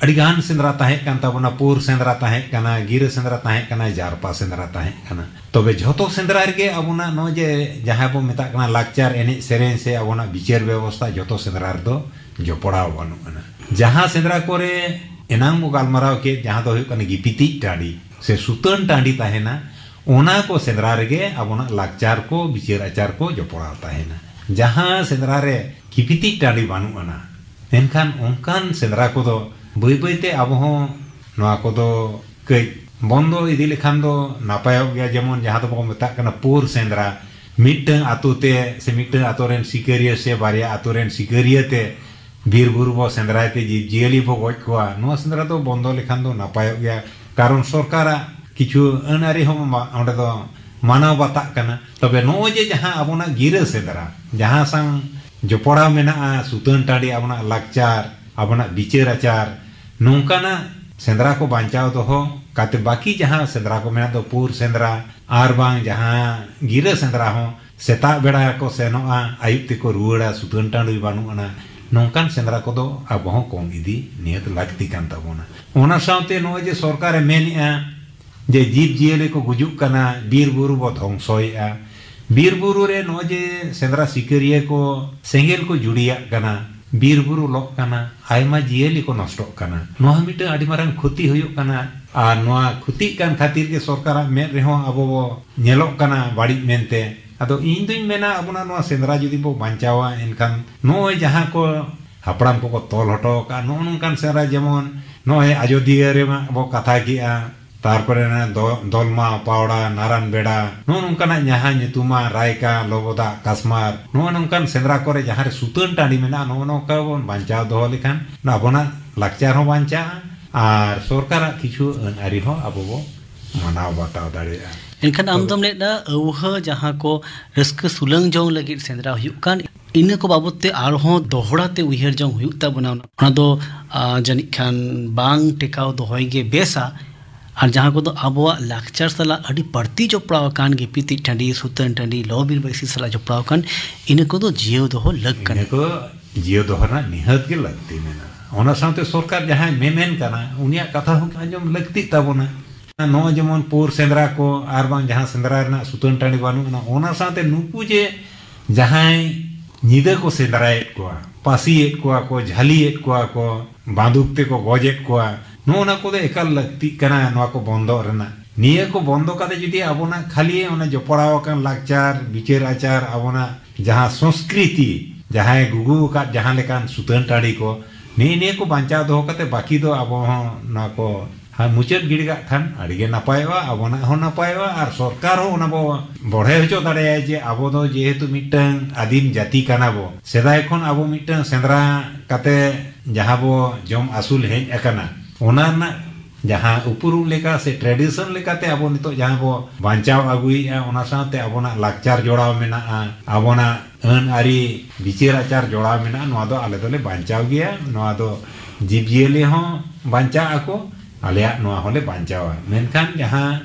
ᱟᱹᱰᱤ ᱜᱟᱱ ᱥᱮᱸᱫᱽᱨᱟ ᱛᱟᱦᱮᱸ ᱠᱟᱱ ᱛᱟᱵᱚᱱᱟ᱾ ᱯᱩᱨ ᱥᱮᱸᱫᱽᱨᱟ ᱛᱟᱦᱮᱸ ᱠᱟᱱᱟ, ᱜᱤᱨᱟᱹ ᱥᱮᱸᱫᱽᱨᱟ ᱛᱟᱦᱮᱸ ᱠᱟᱱᱟ, ᱡᱟᱨᱯᱟ ᱥᱮᱸᱫᱽᱨᱟ ᱛᱟᱦᱮᱸ ᱠᱟᱱᱟ᱾ ᱛᱚᱵᱮ ᱡᱷᱚᱛᱚ ᱥᱮᱸᱫᱽᱨᱟ ᱨᱮᱜᱮ ᱟᱵᱚᱱᱟᱜ ᱱᱚᱜᱼᱚᱭ ᱡᱮ ᱡᱟᱦᱟᱸ ᱵᱚ ᱢᱮᱛᱟᱜ ᱠᱟᱱᱟ ᱞᱟᱠᱪᱟᱨ, ᱮᱱᱮᱡ ᱥᱮᱨᱮᱧ ᱥᱮ ᱟᱵᱚᱱᱟᱜ ᱵᱤᱪᱟᱹᱨ ᱵᱮᱵᱚᱥᱛᱷᱟ, ᱡᱷᱚᱛᱚ ᱥᱮᱸᱫᱽᱨᱟ ᱨᱮᱫᱚ ᱡᱚᱯᱲᱟᱣ ᱵᱟᱹᱱᱩᱜ ᱟᱱᱟ᱾ ᱡᱟᱦᱟᱸ ᱥᱮᱸᱫᱽᱨᱟ ᱠᱚᱨᱮ ᱮᱱᱟᱝ ᱵᱚ ᱜᱟᱞᱢᱟᱨᱟᱣ ᱠᱮᱫ, ᱡᱟᱦᱟᱸ ᱫᱚ ᱦᱩᱭᱩᱜ ᱠᱟᱱᱟ ᱜᱤᱯᱤᱛᱤᱡ ᱴᱟᱺᱰᱤ ᱥᱮ ᱥᱩᱛᱟᱹᱱ ᱴᱟᱺᱰᱤ ᱛᱟᱦᱮᱱᱟ, ᱚᱱᱟ ᱠᱚ ᱥᱮᱸᱫᱽᱨᱟ ᱨᱮᱜᱮ ᱟᱵᱚᱱᱟᱜ ᱞᱟᱠᱪᱟᱨ ᱠᱚ, ᱵᱤᱪᱟᱹᱨ ᱟᱪᱟᱨ ᱠᱚ ᱡᱚᱯᱲᱟᱣ ᱛᱟᱦᱮᱱᱟ᱾ ᱡᱟᱦᱟᱸ ᱥᱮᱸᱫᱽᱨᱟ ᱨᱮ ᱜᱤᱯᱤᱛᱤᱡ ᱴᱟᱺᱰᱤ ᱵᱟᱹᱱᱩᱜ ᱟᱱᱟ, ᱮᱱᱠᱷᱟᱱ ᱚᱱᱠᱟᱱ ᱥᱮᱸᱫᱽᱨᱟ ᱠᱚᱫᱚ ᱵᱟᱹᱭ ᱵᱟᱹᱭᱛᱮ ᱟᱵᱚ ᱦᱚᱸ ᱱᱚᱣᱟ ᱠᱚᱫᱚ ᱠᱟᱹᱡ ᱵᱚᱱᱫᱚ ᱤᱫᱤ ᱞᱮᱠᱷᱟᱱ ᱫᱚ ᱱᱟᱯᱟᱭᱚᱜ ᱜᱮᱭᱟ᱾ ᱡᱮᱢᱚᱱ ᱡᱟᱦᱟᱸ ᱫᱚᱵᱚᱱ ᱢᱮᱛᱟᱜ ᱠᱟᱱᱟ ᱯᱩᱨ ᱥᱮᱸᱫᱽᱨᱟ, ᱢᱤᱫᱴᱟᱝ ᱟᱛᱳ ᱛᱮ ᱥᱮ ᱢᱤᱫᱴᱟᱝ ᱟᱛᱳ ᱨᱮᱱ ᱥᱤᱠᱟᱹᱨᱤᱭᱟᱹ ᱥᱮ ᱵᱟᱨᱭᱟ ᱟᱛᱳ ᱨᱮᱱ ᱥᱤᱠᱟᱹᱨᱤᱭᱟᱹ ᱛᱮ ᱵᱤᱨ ᱵᱩᱨᱩ ᱵᱚ ᱥᱮᱸᱫᱽᱨᱟᱭ ᱛᱮ ᱡᱤᱵᱽ ᱡᱤᱭᱟᱹᱞᱤ ᱵᱚ ᱜᱚᱡ ᱠᱚᱣᱟ, ᱱᱚᱣᱟ ᱥᱮᱸᱫᱽᱨᱟ ᱫᱚ ᱵᱚᱱᱫᱚ ᱞᱮᱠᱷᱟᱱ ᱫᱚ ᱱᱟᱯᱟᱭᱚᱜ ᱜᱮᱭᱟ᱾ ᱠᱟᱨᱚᱱ ᱥᱚᱨᱠᱟᱨᱟᱜ ᱠᱤᱪᱷᱩ ᱟᱹᱱ ᱟᱹᱨᱤ ᱦᱚᱸ ᱢᱟ-, ᱚᱸᱰᱮ ᱫᱚ ᱢᱟᱱᱟᱣ ᱵᱟᱛᱟᱜ ᱠᱟᱱᱟ᱾ ᱛᱚᱵᱮ ᱱᱚᱜᱼᱚᱭ ᱡᱮ ᱡᱟᱦᱟᱸ ᱟᱵᱚᱱᱟᱜ ᱜᱤᱨᱟᱹ ᱥᱮᱸᱫᱽᱨᱟ, ᱡᱟᱦᱟᱸ ᱥᱟᱝ ᱡᱚᱯᱲᱟᱣ ᱢᱮᱱᱟᱜᱼᱟ ᱥᱩᱛᱟᱹᱱ ᱴᱟᱺᱰᱤ, ᱟᱵᱚᱱᱟᱜ ᱞᱟᱠᱪᱟᱨ, ᱟᱵᱚᱱᱟᱜ ᱵᱤᱪᱟᱹᱨ ᱟᱪᱟᱨ, ᱱᱚᱝᱠᱟᱱᱟᱜ ᱥᱮᱸᱫᱽᱨᱟ ᱠᱚ ᱵᱟᱧᱪᱟᱣ ᱫᱚᱦᱚ ᱠᱟᱛᱮ, ᱵᱟᱹᱠᱤ ᱡᱟᱦᱟᱸ ᱥᱮᱸᱫᱽᱨᱟ ᱠᱚ ᱢᱮᱱᱟᱜ ᱫᱚ, ᱯᱩᱨ ᱥᱮᱸᱫᱽᱨᱟ ᱟᱨ ᱵᱟᱝ ᱡᱟᱦᱟᱸ ᱜᱤᱨᱟᱹ ᱥᱮᱸᱫᱽᱨᱟ ᱦᱚᱸ, ᱥᱮᱛᱟᱜ ᱵᱮᱲᱟ ᱠᱚ ᱥᱮᱱᱚᱜᱼᱟ, ᱟᱹᱭᱩᱵ ᱛᱮᱠᱚ ᱨᱩᱣᱟᱹᱲᱟ, ᱥᱩᱛᱟᱹᱱ ᱴᱟᱺᱰᱤ ᱵᱟᱹᱱᱩᱜ ᱟᱱᱟ᱾ ᱱᱚᱝᱠᱟᱱ ᱥᱮᱸᱫᱽᱨᱟ ᱠᱚᱫᱚ ᱟᱵᱚ ᱦᱚᱸ ᱠᱚᱢ ᱤᱫᱤ ᱱᱤᱦᱟᱹᱛ ᱞᱟᱹᱠᱛᱤ ᱠᱟᱱ ᱛᱟᱵᱚᱱᱟ᱾ ᱚᱱᱟ ᱥᱟᱶᱛᱮ ᱱᱚᱜᱼᱚᱭ ᱡᱮ ᱥᱚᱨᱠᱟᱨᱮ ᱢᱮᱱᱮᱜᱼᱟ ᱡᱮ ᱡᱤᱵᱽ ᱡᱤᱭᱟᱹᱞᱤ ᱠᱚ ᱜᱩᱡᱩᱜ ᱠᱟᱱᱟ, ᱵᱤᱨ ᱵᱩᱨᱩ ᱵᱚ ᱫᱷᱚᱝᱥᱚᱭᱮᱜᱼᱟ, ᱵᱤᱨ ᱵᱩᱨᱩ ᱨᱮ ᱱᱚᱜᱼᱚᱭ ᱡᱮ ᱥᱮᱸᱫᱽᱨᱟ ᱥᱤᱠᱟᱹᱨᱤᱭᱟᱹ ᱠᱚ ᱥᱮᱸᱜᱮᱞ ᱠᱚ ᱡᱩᱲᱤᱭᱟᱜ ᱠᱟᱱᱟ, ᱵᱤᱨ ᱵᱩᱨᱩ ᱞᱚᱜ ᱠᱟᱱᱟ, ᱟᱭᱢᱟ ᱡᱤᱭᱟᱹᱞᱤ ᱠᱚ ᱱᱚᱥᱴᱚᱜ ᱠᱟᱱᱟ᱾ ᱱᱚᱣᱟ ᱦᱚᱸ ᱢᱤᱫᱴᱟᱝ ᱟᱹᱰᱤ ᱢᱟᱨᱟᱝ ᱠᱷᱚᱛᱤ ᱦᱩᱭᱩᱜ ᱠᱟᱱᱟ᱾ ᱟᱨ ᱱᱚᱣᱟ ᱠᱷᱚᱛᱤᱜ ᱠᱟᱱ ᱠᱷᱟᱹᱛᱤᱨ ᱜᱮ ᱥᱚᱨᱠᱟᱨᱟᱜ ᱢᱮᱫ ᱨᱮᱦᱚᱸ ᱟᱵᱚ ᱵᱚ ᱧᱮᱞᱚᱜ ᱠᱟᱱᱟ ᱵᱟᱹᱲᱤᱡ ᱢᱮᱱᱛᱮ᱾ ᱟᱫᱚ ᱤᱧ ᱫᱩᱧ ᱢᱮᱱᱟ, ᱟᱵᱚᱱᱟᱜ ᱱᱚᱣᱟ ᱥᱮᱸᱫᱽᱨᱟ ᱡᱩᱫᱤ ᱵᱚ ᱵᱟᱧᱪᱟᱣᱟ, ᱮᱱᱠᱷᱟᱱ ᱱᱚᱜᱼᱚᱭ ᱡᱟᱦᱟᱸ ᱠᱚ ᱦᱟᱯᱲᱟᱢ ᱠᱚᱠᱚ ᱛᱚᱞ ᱦᱚᱴᱚ ᱟᱠᱟᱫ, ᱱᱚᱜᱼᱚ ᱱᱚᱝᱠᱟᱱ ᱥᱮᱸᱫᱽᱨᱟ, ᱡᱮᱢᱚᱱ ᱱᱚᱜᱼᱚᱭ ᱟᱡᱚᱫᱤᱭᱟᱹ ᱨᱮᱢᱟ ᱵᱚ ᱠᱟᱛᱷᱟ ᱠᱮᱜᱼᱟ, ᱛᱟᱨᱯᱚᱨᱮ ᱚᱱᱟ ᱫᱚ-, ᱫᱚᱞᱢᱟ, ᱯᱟᱣᱲᱟ, ᱱᱟᱨᱟᱱ ᱵᱮᱲᱟ, ᱱᱚᱜᱼᱚ ᱱᱚᱝᱠᱟᱱᱟᱜ ᱡᱟᱦᱟᱸ ᱧᱩᱛᱩᱢᱟ ᱨᱟᱭᱠᱟ, ᱞᱚᱵᱚᱫᱟᱜ, ᱠᱟᱥᱢᱟᱨ, ᱱᱚᱜᱼᱚ ᱱᱚᱝᱠᱟᱱ ᱥᱮᱸᱫᱽᱨᱟ ᱠᱚᱨᱮ ᱡᱟᱦᱟᱸ ᱨᱮ ᱥᱩᱛᱟᱹᱱ ᱴᱟᱺᱰᱤ ᱢᱮᱱᱟᱜᱼᱟ, ᱱᱚᱜᱼᱚ ᱱᱚᱝᱠᱟ ᱵᱚᱱ ᱵᱟᱧᱪᱟᱣ ᱫᱚᱦᱚ ᱞᱮᱠᱷᱟᱱ ᱟᱵᱚᱱᱟᱜ ᱞᱟᱠᱪᱟᱨ ᱦᱚᱸ ᱵᱟᱧᱪᱟᱜᱼᱟ ᱟᱨ ᱥᱚᱨᱠᱟᱨᱟᱜ ᱠᱤᱪᱷᱩ ᱟᱹᱱ ᱟᱹᱨᱤ ᱦᱚᱸ ᱟᱵᱚ ᱵᱚ ᱢᱟᱱᱟᱣ ᱵᱟᱛᱟᱣ ᱫᱟᱲᱮᱭᱟᱜᱼᱟ᱾ ᱮᱱᱠᱷᱟᱱ ᱟᱢ ᱛᱚᱵᱮ ᱫᱚᱢ ᱞᱟᱹᱭᱮᱫᱟ ᱟᱹᱣᱦᱟᱹ ᱡᱟᱦᱟᱸ ᱠᱚ ᱨᱟᱹᱥᱠᱟᱹ ᱥᱩᱞᱟᱹᱝ ᱡᱚᱝ ᱞᱟᱹᱜᱤᱫ ᱥᱮᱸᱫᱽᱨᱟ ᱦᱩᱭᱩᱜ ᱠᱟᱱ, ᱤᱱᱟᱹ ᱠᱚ ᱵᱟᱵᱚᱫ ᱛᱮ ᱟᱨᱦᱚᱸ ᱫᱚᱦᱲᱟ ᱛᱮ ᱩᱭᱦᱟᱹᱨ ᱡᱚᱝ ᱦᱩᱭᱩᱜ ᱛᱟᱵᱚᱱᱟ᱾ ᱚᱱᱟ ᱫᱚ, ᱟ, ᱡᱟᱹᱱᱤᱡ ᱠᱷᱟᱱ ᱵᱟᱝ ᱴᱮᱠᱟᱣ ᱫᱚᱦᱚᱭ ᱜᱮ ᱵᱮᱥᱟ᱾ ᱟᱨ ᱡᱟᱦᱟᱸ ᱠᱚᱫᱚ ᱟᱵᱚᱣᱟᱜ ᱞᱟᱠᱪᱟᱨ ᱥᱟᱞᱟᱜ ᱟᱹᱰᱤ ᱵᱟᱹᱲᱛᱤ ᱡᱚᱯᱲᱟᱣ ᱟᱠᱟᱱ, ᱜᱤᱯᱤᱛᱤᱡ ᱴᱟᱺᱰᱤ, ᱥᱩᱛᱟᱹᱱ ᱴᱟᱺᱰᱤ, ᱞᱚ ᱵᱤᱨ ᱵᱟᱹᱭᱥᱤ ᱥᱟᱞᱟᱜ ᱡᱚᱯᱲᱟᱣ ᱟᱠᱟᱱ, ᱤᱱᱟᱹ ᱠᱚᱫᱚ ᱡᱤᱭᱟᱹᱣ ᱫᱚᱦᱚ ᱞᱟᱹᱠ ᱠᱟᱱᱟ᱾ ᱤᱱᱟᱹ ᱠᱚ ᱡᱤᱭᱟᱹᱣ ᱫᱚᱦᱚ ᱨᱮᱱᱟᱜ ᱱᱤᱦᱟᱹᱛ ᱜᱮ ᱞᱟᱹᱠᱛᱤ ᱢᱮᱱᱟᱜᱼᱟ᱾ ᱚᱱᱟ ᱥᱟᱶᱛᱮ ᱥᱚᱨᱠᱟᱨ ᱡᱟᱦᱟᱸᱭ ᱢᱮᱢᱮᱱ ᱠᱟᱱᱟ, ᱩᱱᱤᱭᱟᱜ ᱠᱟᱛᱷᱟ ᱦᱚᱸ ᱟᱸᱡᱚᱢ ᱞᱟᱹᱠᱛᱤᱜ ᱛᱟᱵᱚᱱᱟ᱾ ᱱᱚᱜᱼᱚᱭ ᱡᱮᱢᱚᱱ ᱯᱳᱨ ᱥᱮᱸᱫᱽᱨᱟ ᱠᱚ ᱟᱨ ᱵᱟᱝ ᱡᱟᱦᱟᱸ ᱥᱮᱸᱫᱽᱨᱟ ᱨᱮᱱᱟᱜ ᱥᱩᱛᱟᱹᱱ ᱴᱟᱺᱰᱤ ᱵᱟᱹᱱᱩᱜ ᱟᱱᱟ, ᱚᱱᱟ ᱥᱟᱶᱛᱮ ᱱᱩᱠᱩ ᱡᱮ ᱡᱟᱦᱟᱸᱭ ᱧᱤᱫᱟᱹ ᱠᱚ ᱥᱮᱸᱫᱽᱨᱟᱭᱮᱫ ᱠᱚᱣᱟ, ᱯᱟᱹᱥᱤᱭᱮᱫ ᱠᱚᱣᱟ ᱠᱚ, ᱡᱷᱟᱹᱞᱤᱭᱮᱫ ᱠᱚᱣᱟ ᱠᱚ, ᱵᱟᱱᱫᱩᱠ ᱛᱮᱠᱚ ᱜᱚᱡᱮᱫ ᱠᱚᱣᱟ, ᱱᱚᱜᱼᱚ ᱱᱟ ᱠᱚᱫᱚ ᱮᱠᱟᱞ ᱞᱟᱹᱠᱛᱤᱜ ᱠᱟᱱᱟ ᱱᱚᱣᱟ ᱠᱚ ᱵᱚᱱᱫᱚᱜ ᱨᱮᱱᱟᱜ᱾ ᱱᱤᱭᱟᱹ ᱠᱚ ᱵᱚᱱᱫᱚ ᱠᱟᱛᱮ ᱡᱩᱫᱤ ᱟᱵᱚᱱᱟᱜ ᱠᱷᱟᱹᱞᱤ ᱚᱱᱟ ᱡᱚᱯᱲᱟᱣ ᱟᱠᱟᱱ ᱞᱟᱠᱪᱟᱨ, ᱵᱤᱪᱟᱹᱨ ᱟᱪᱟᱨ, ᱟᱵᱚᱱᱟᱜ ᱡᱟᱦᱟᱸ ᱥᱚᱝᱥᱠᱨᱤᱛᱤ, ᱡᱟᱦᱟᱸᱭ ᱜᱩᱜᱩ ᱟᱠᱟᱫ ᱡᱟᱦᱟᱸ ᱞᱮᱠᱟᱱ ᱥᱩᱛᱟᱹᱱ ᱴᱟᱺᱰᱤ ᱠᱚ, ᱱᱤᱭᱟᱹ ᱱᱤᱭᱟᱹ ᱠᱚ ᱵᱟᱧᱪᱟᱣ ᱫᱚᱦᱚ ᱠᱟᱛᱮ ᱵᱟᱹᱠᱤ ᱫᱚ ᱟᱵᱚ ᱦᱚᱸ ᱱᱚᱣᱟ ᱠᱚ ᱦᱟ-, ᱢᱩᱪᱟᱹᱫ ᱜᱤᱰᱤ ᱠᱟᱜ ᱠᱷᱟᱱ ᱟᱹᱰᱤ ᱜᱮ ᱱᱟᱯᱟᱭᱚᱜᱼᱟ, ᱟᱵᱚᱱᱟᱜ ᱦᱚᱸ ᱱᱟᱯᱟᱭᱚᱜᱼᱟ ᱟᱨ ᱥᱚᱨᱠᱟᱨ ᱦᱚᱸ ᱚᱱᱟ ᱵᱚ ᱵᱚᱲᱦᱮ ᱦᱚᱪᱚ ᱫᱟᱲᱮᱭᱟᱭ ᱡᱮ ᱟᱵᱚ ᱫᱚ ᱡᱮᱦᱮᱛᱩ ᱢᱤᱫᱴᱟᱝ ᱟᱹᱫᱤᱢ ᱡᱟᱹᱛᱤ ᱠᱟᱱᱟ ᱵᱚ, ᱥᱮᱫᱟᱭ ᱠᱷᱚᱱ ᱟᱵᱚ ᱢᱤᱫᱴᱟᱝ ᱥᱮᱸᱫᱽᱨᱟ ᱠᱟᱛᱮ ᱡᱟᱦᱟᱸ ᱵᱚ ᱡᱚᱢ ᱟᱹᱥᱩᱞ ᱦᱮᱡ ᱟᱠᱟᱱᱟ, ᱚᱱᱟ ᱨᱮᱱᱟᱜ ᱡᱟᱦᱟᱸ ᱩᱯᱨᱩᱢ ᱞᱮᱠᱟ ᱥᱮ tradition ᱞᱮᱠᱟᱛᱮ ᱟᱵᱚ ᱱᱤᱛᱚᱜ ᱡᱟᱦᱟᱸ ᱵᱚ ᱵᱟᱧᱪᱟᱣ ᱟᱹᱜᱩᱭᱮᱫᱼᱟ, ᱚᱱᱟ ᱥᱟᱶᱛᱮ ᱟᱵᱚᱱᱟᱜ ᱞᱟᱠᱪᱟᱨ ᱡᱚᱲᱟᱣ ᱢᱮᱱᱟᱜᱼᱟ, ᱟᱵᱚᱱᱟᱜ ᱟᱹᱱ ᱟᱹᱨᱤ ᱵᱤᱪᱟᱹᱨ ᱟᱪᱟᱨ ᱡᱚᱲᱟᱣ ᱢᱮᱱᱟᱜᱼᱟ, ᱱᱚᱣᱟ ᱫᱚ ᱟᱞᱮ ᱫᱚᱞᱮ ᱵᱟᱧᱪᱟᱣ ᱜᱮᱭᱟ᱾ ᱱᱚᱣᱟ ᱫᱚ ᱡᱤᱵᱽᱼᱡᱤᱭᱟᱹᱞᱤ ᱦᱚᱸ ᱵᱟᱧᱪᱟᱜ ᱟᱠᱚ, ᱟᱞᱮᱭᱟᱜ ᱱᱚᱣᱟ ᱦᱚᱸᱞᱮ ᱵᱟᱧᱪᱟᱣᱟ᱾ ᱢᱮᱱᱠᱷᱟᱱ ᱡᱟᱦᱟᱸ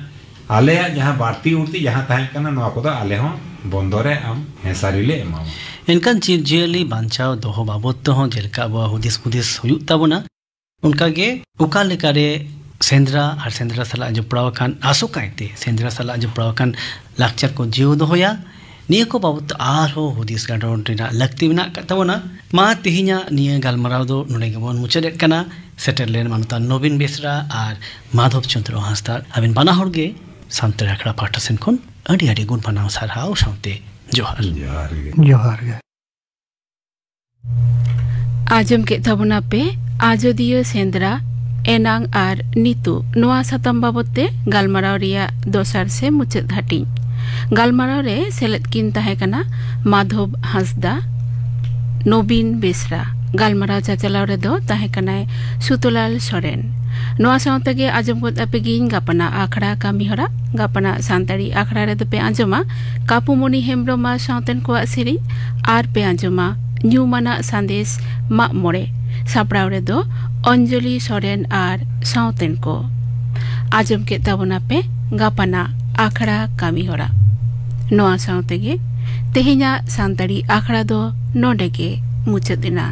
ᱟᱞᱮᱭᱟᱜ ᱡᱟᱦᱟᱸ ᱵᱟᱹᱲᱛᱤ ᱩᱲᱛᱤ ᱡᱟᱦᱟᱸ ᱛᱟᱦᱮᱸ ᱠᱟᱱᱟ, ᱱᱚᱣᱟ ᱠᱚᱫᱚ ᱟᱞᱮ ᱦᱚᱸ ᱵᱚᱱᱫᱚ ᱨᱮ ᱟᱢ ᱦᱮᱸᱥᱟᱹᱨᱤ ᱞᱮ ᱮᱢᱟᱢᱟ᱾ ᱮᱱᱠᱷᱟᱱ ᱡᱤᱵᱽᱼᱡᱤᱭᱟᱹᱞᱤ ᱵᱟᱧᱪᱟᱣ ᱫᱚᱦᱚ ᱵᱟᱵᱚᱫ ᱛᱮᱦᱚᱸ ᱡᱮᱞᱮᱠᱟ ᱟᱵᱚᱣᱟᱜ ᱦᱩᱫᱤᱥ ᱦᱩᱫᱤᱥ ᱦᱩᱭᱩᱜ ᱛᱟᱵᱚᱱᱟ, ᱚᱱᱠᱟᱜᱮ ᱚᱠᱟ ᱞᱮᱠᱟᱨᱮ ᱥᱮᱸᱫᱽᱨᱟ ᱟᱨ ᱥᱮᱸᱫᱽᱨᱟ ᱥᱟᱞᱟᱜ ᱡᱚᱯᱲᱟᱣ ᱟᱠᱟᱱ, ᱟᱥᱚᱠᱟᱭᱛᱮ ᱥᱮᱸᱫᱽᱨᱟ ᱥᱟᱞᱟᱜ ᱡᱚᱯᱲᱟᱣ ᱟᱠᱟᱱ ᱞᱟᱠᱪᱟᱨ ᱠᱚ ᱡᱤᱭᱟᱹᱣ ᱫᱚᱦᱚᱭᱟ, ᱱᱤᱭᱟᱹ ᱠᱚ ᱵᱟᱵᱚᱫ ᱛᱮ ᱟᱨᱦᱚᱸ ᱦᱩᱫᱤᱥ ᱜᱟᱰᱚᱱ ᱨᱮᱱᱟᱜ ᱞᱟᱹᱠᱛᱤ ᱢᱮᱱᱟᱜ ᱟᱠᱟᱫ ᱛᱟᱵᱚᱱᱟ᱾ ᱢᱟ ᱛᱮᱦᱮᱧᱟᱜ ᱱᱤᱭᱟᱹ ᱜᱟᱞᱢᱟᱨᱟᱣ ᱫᱚ ᱱᱚᱰᱮ ᱜᱮᱵᱚᱱ ᱢᱩᱪᱟᱹᱫᱮᱫ ᱠᱟᱱᱟ᱾ ᱥᱮᱴᱮᱨ ᱞᱮᱱ ᱢᱟᱱᱚᱛᱟᱱ ᱱᱚᱵᱤᱱ ᱵᱮᱥᱨᱟ ᱟᱨ ᱢᱟᱫᱷᱚᱵ ᱪᱚᱸᱫᱽᱨᱚ ᱦᱟᱸᱥᱫᱟ, ᱟᱵᱤᱱ ᱵᱟᱱᱟ ᱦᱚᱲ ᱜᱮ ᱥᱟᱱᱛᱟᱲᱤ ᱟᱠᱷᱲᱟ ᱯᱟᱦᱴᱟ ᱥᱮᱱ ᱠᱷᱚᱱ ᱟᱹᱰᱤ ᱟᱹᱰᱤ ᱜᱩᱱ ᱢᱟᱱᱟᱣ ᱥᱟᱨᱦᱟᱣ ᱥᱟᱶᱛᱮ ᱡᱚᱦᱟᱨ᱾ ᱡᱚᱦᱟᱨ ᱜᱮ᱾ ᱡᱚᱦᱟᱨ ᱜᱮ᱾ ᱟᱸᱡᱚᱢ ᱠᱮᱫ ᱛᱟᱵᱚᱱᱟ ᱯᱮ ᱟᱡᱚᱫᱤᱭᱟᱹ ᱥᱮᱸᱫᱽᱨᱟ ᱮᱱᱟᱝ ᱟᱨ ᱱᱤᱛᱚᱜ ᱱᱚᱣᱟ ᱥᱟᱛᱟᱢ ᱵᱟᱵᱚᱛ ᱛᱮ ᱜᱟᱞᱢᱟᱨᱟᱣ ᱨᱮᱭᱟᱜ ᱫᱚᱥᱟᱨ ᱥᱮ ᱢᱩᱪᱟᱹᱫ ᱦᱟᱹᱴᱤᱧ᱾ ᱜᱟᱞᱢᱟᱨᱟᱣ ᱨᱮ ᱥᱮᱞᱮᱫ ᱠᱤᱱ ᱛᱟᱦᱮᱸ ᱠᱟᱱᱟ ᱢᱟᱫᱷᱚᱵ ᱦᱟᱸᱥᱫᱟ, ᱱᱚᱵᱤᱱ ᱵᱮᱥᱨᱟ᱾ ᱜᱟᱞᱢᱟᱨᱟᱣ ᱪᱟᱪᱟᱞᱟᱣ ᱨᱮᱫᱚ ᱛᱟᱦᱮᱸ ᱠᱟᱱᱟᱭ ᱥᱩᱛᱚᱞᱟᱞ ᱥᱚᱨᱮᱱ᱾ ᱱᱚᱣᱟ ᱥᱟᱶ ᱛᱮᱜᱮ ᱟᱸᱡᱚᱢ ᱜᱚᱫ ᱟᱯᱮ ᱜᱤᱧ ᱜᱟᱯᱟᱱᱟᱜ ᱟᱠᱷᱲᱟ ᱠᱟᱹᱢᱤᱦᱚᱨᱟ᱾ ᱜᱟᱯᱟᱱᱟᱜ ᱥᱟᱱᱛᱟᱲᱤ ᱟᱠᱷᱲᱟ ᱨᱮᱫᱚ ᱯᱮ ᱟᱸᱡᱚᱢᱟ ᱠᱟᱯᱩᱢᱚᱱᱤ ᱦᱮᱢᱵᱽᱨᱚᱢ ᱟᱨ ᱥᱟᱶᱛᱮᱱ ᱠᱚᱣᱟᱜ ᱥᱮᱨᱮᱧ, ᱟᱨ ᱯᱮ ᱟᱸᱡᱚᱢᱟ ᱧᱩᱢᱟᱱᱟᱜ ᱥᱟᱸᱫᱮᱥ ᱢᱟᱜ ᱢᱚᱬᱮ᱾ ᱥᱟᱯᱲᱟᱣ ᱨᱮᱫᱚ ᱚᱧᱡᱚᱞᱤ ᱥᱚᱨᱮᱱ ᱟᱨ ᱥᱟᱶᱛᱮᱱ ᱠᱚ᱾ ᱟᱸᱡᱚᱢ ᱠᱮᱫ ᱛᱟᱵᱚᱱᱟ ᱯᱮ ᱜᱟᱯᱟᱱᱟᱜ ᱟᱠᱷᱲᱟ ᱠᱟᱹᱢᱤᱦᱚᱨᱟ᱾ ᱱᱚᱣᱟ ᱥᱟᱶ ᱛᱮᱜᱮ ᱛᱮᱦᱮᱧᱟᱜ ᱥᱟᱱᱛᱟᱲᱤ ᱟᱠᱷᱲᱟ ᱫᱚ ᱱᱚᱰᱮ ᱜᱮ ᱢᱩᱪᱟᱹᱫ ᱮᱱᱟ᱾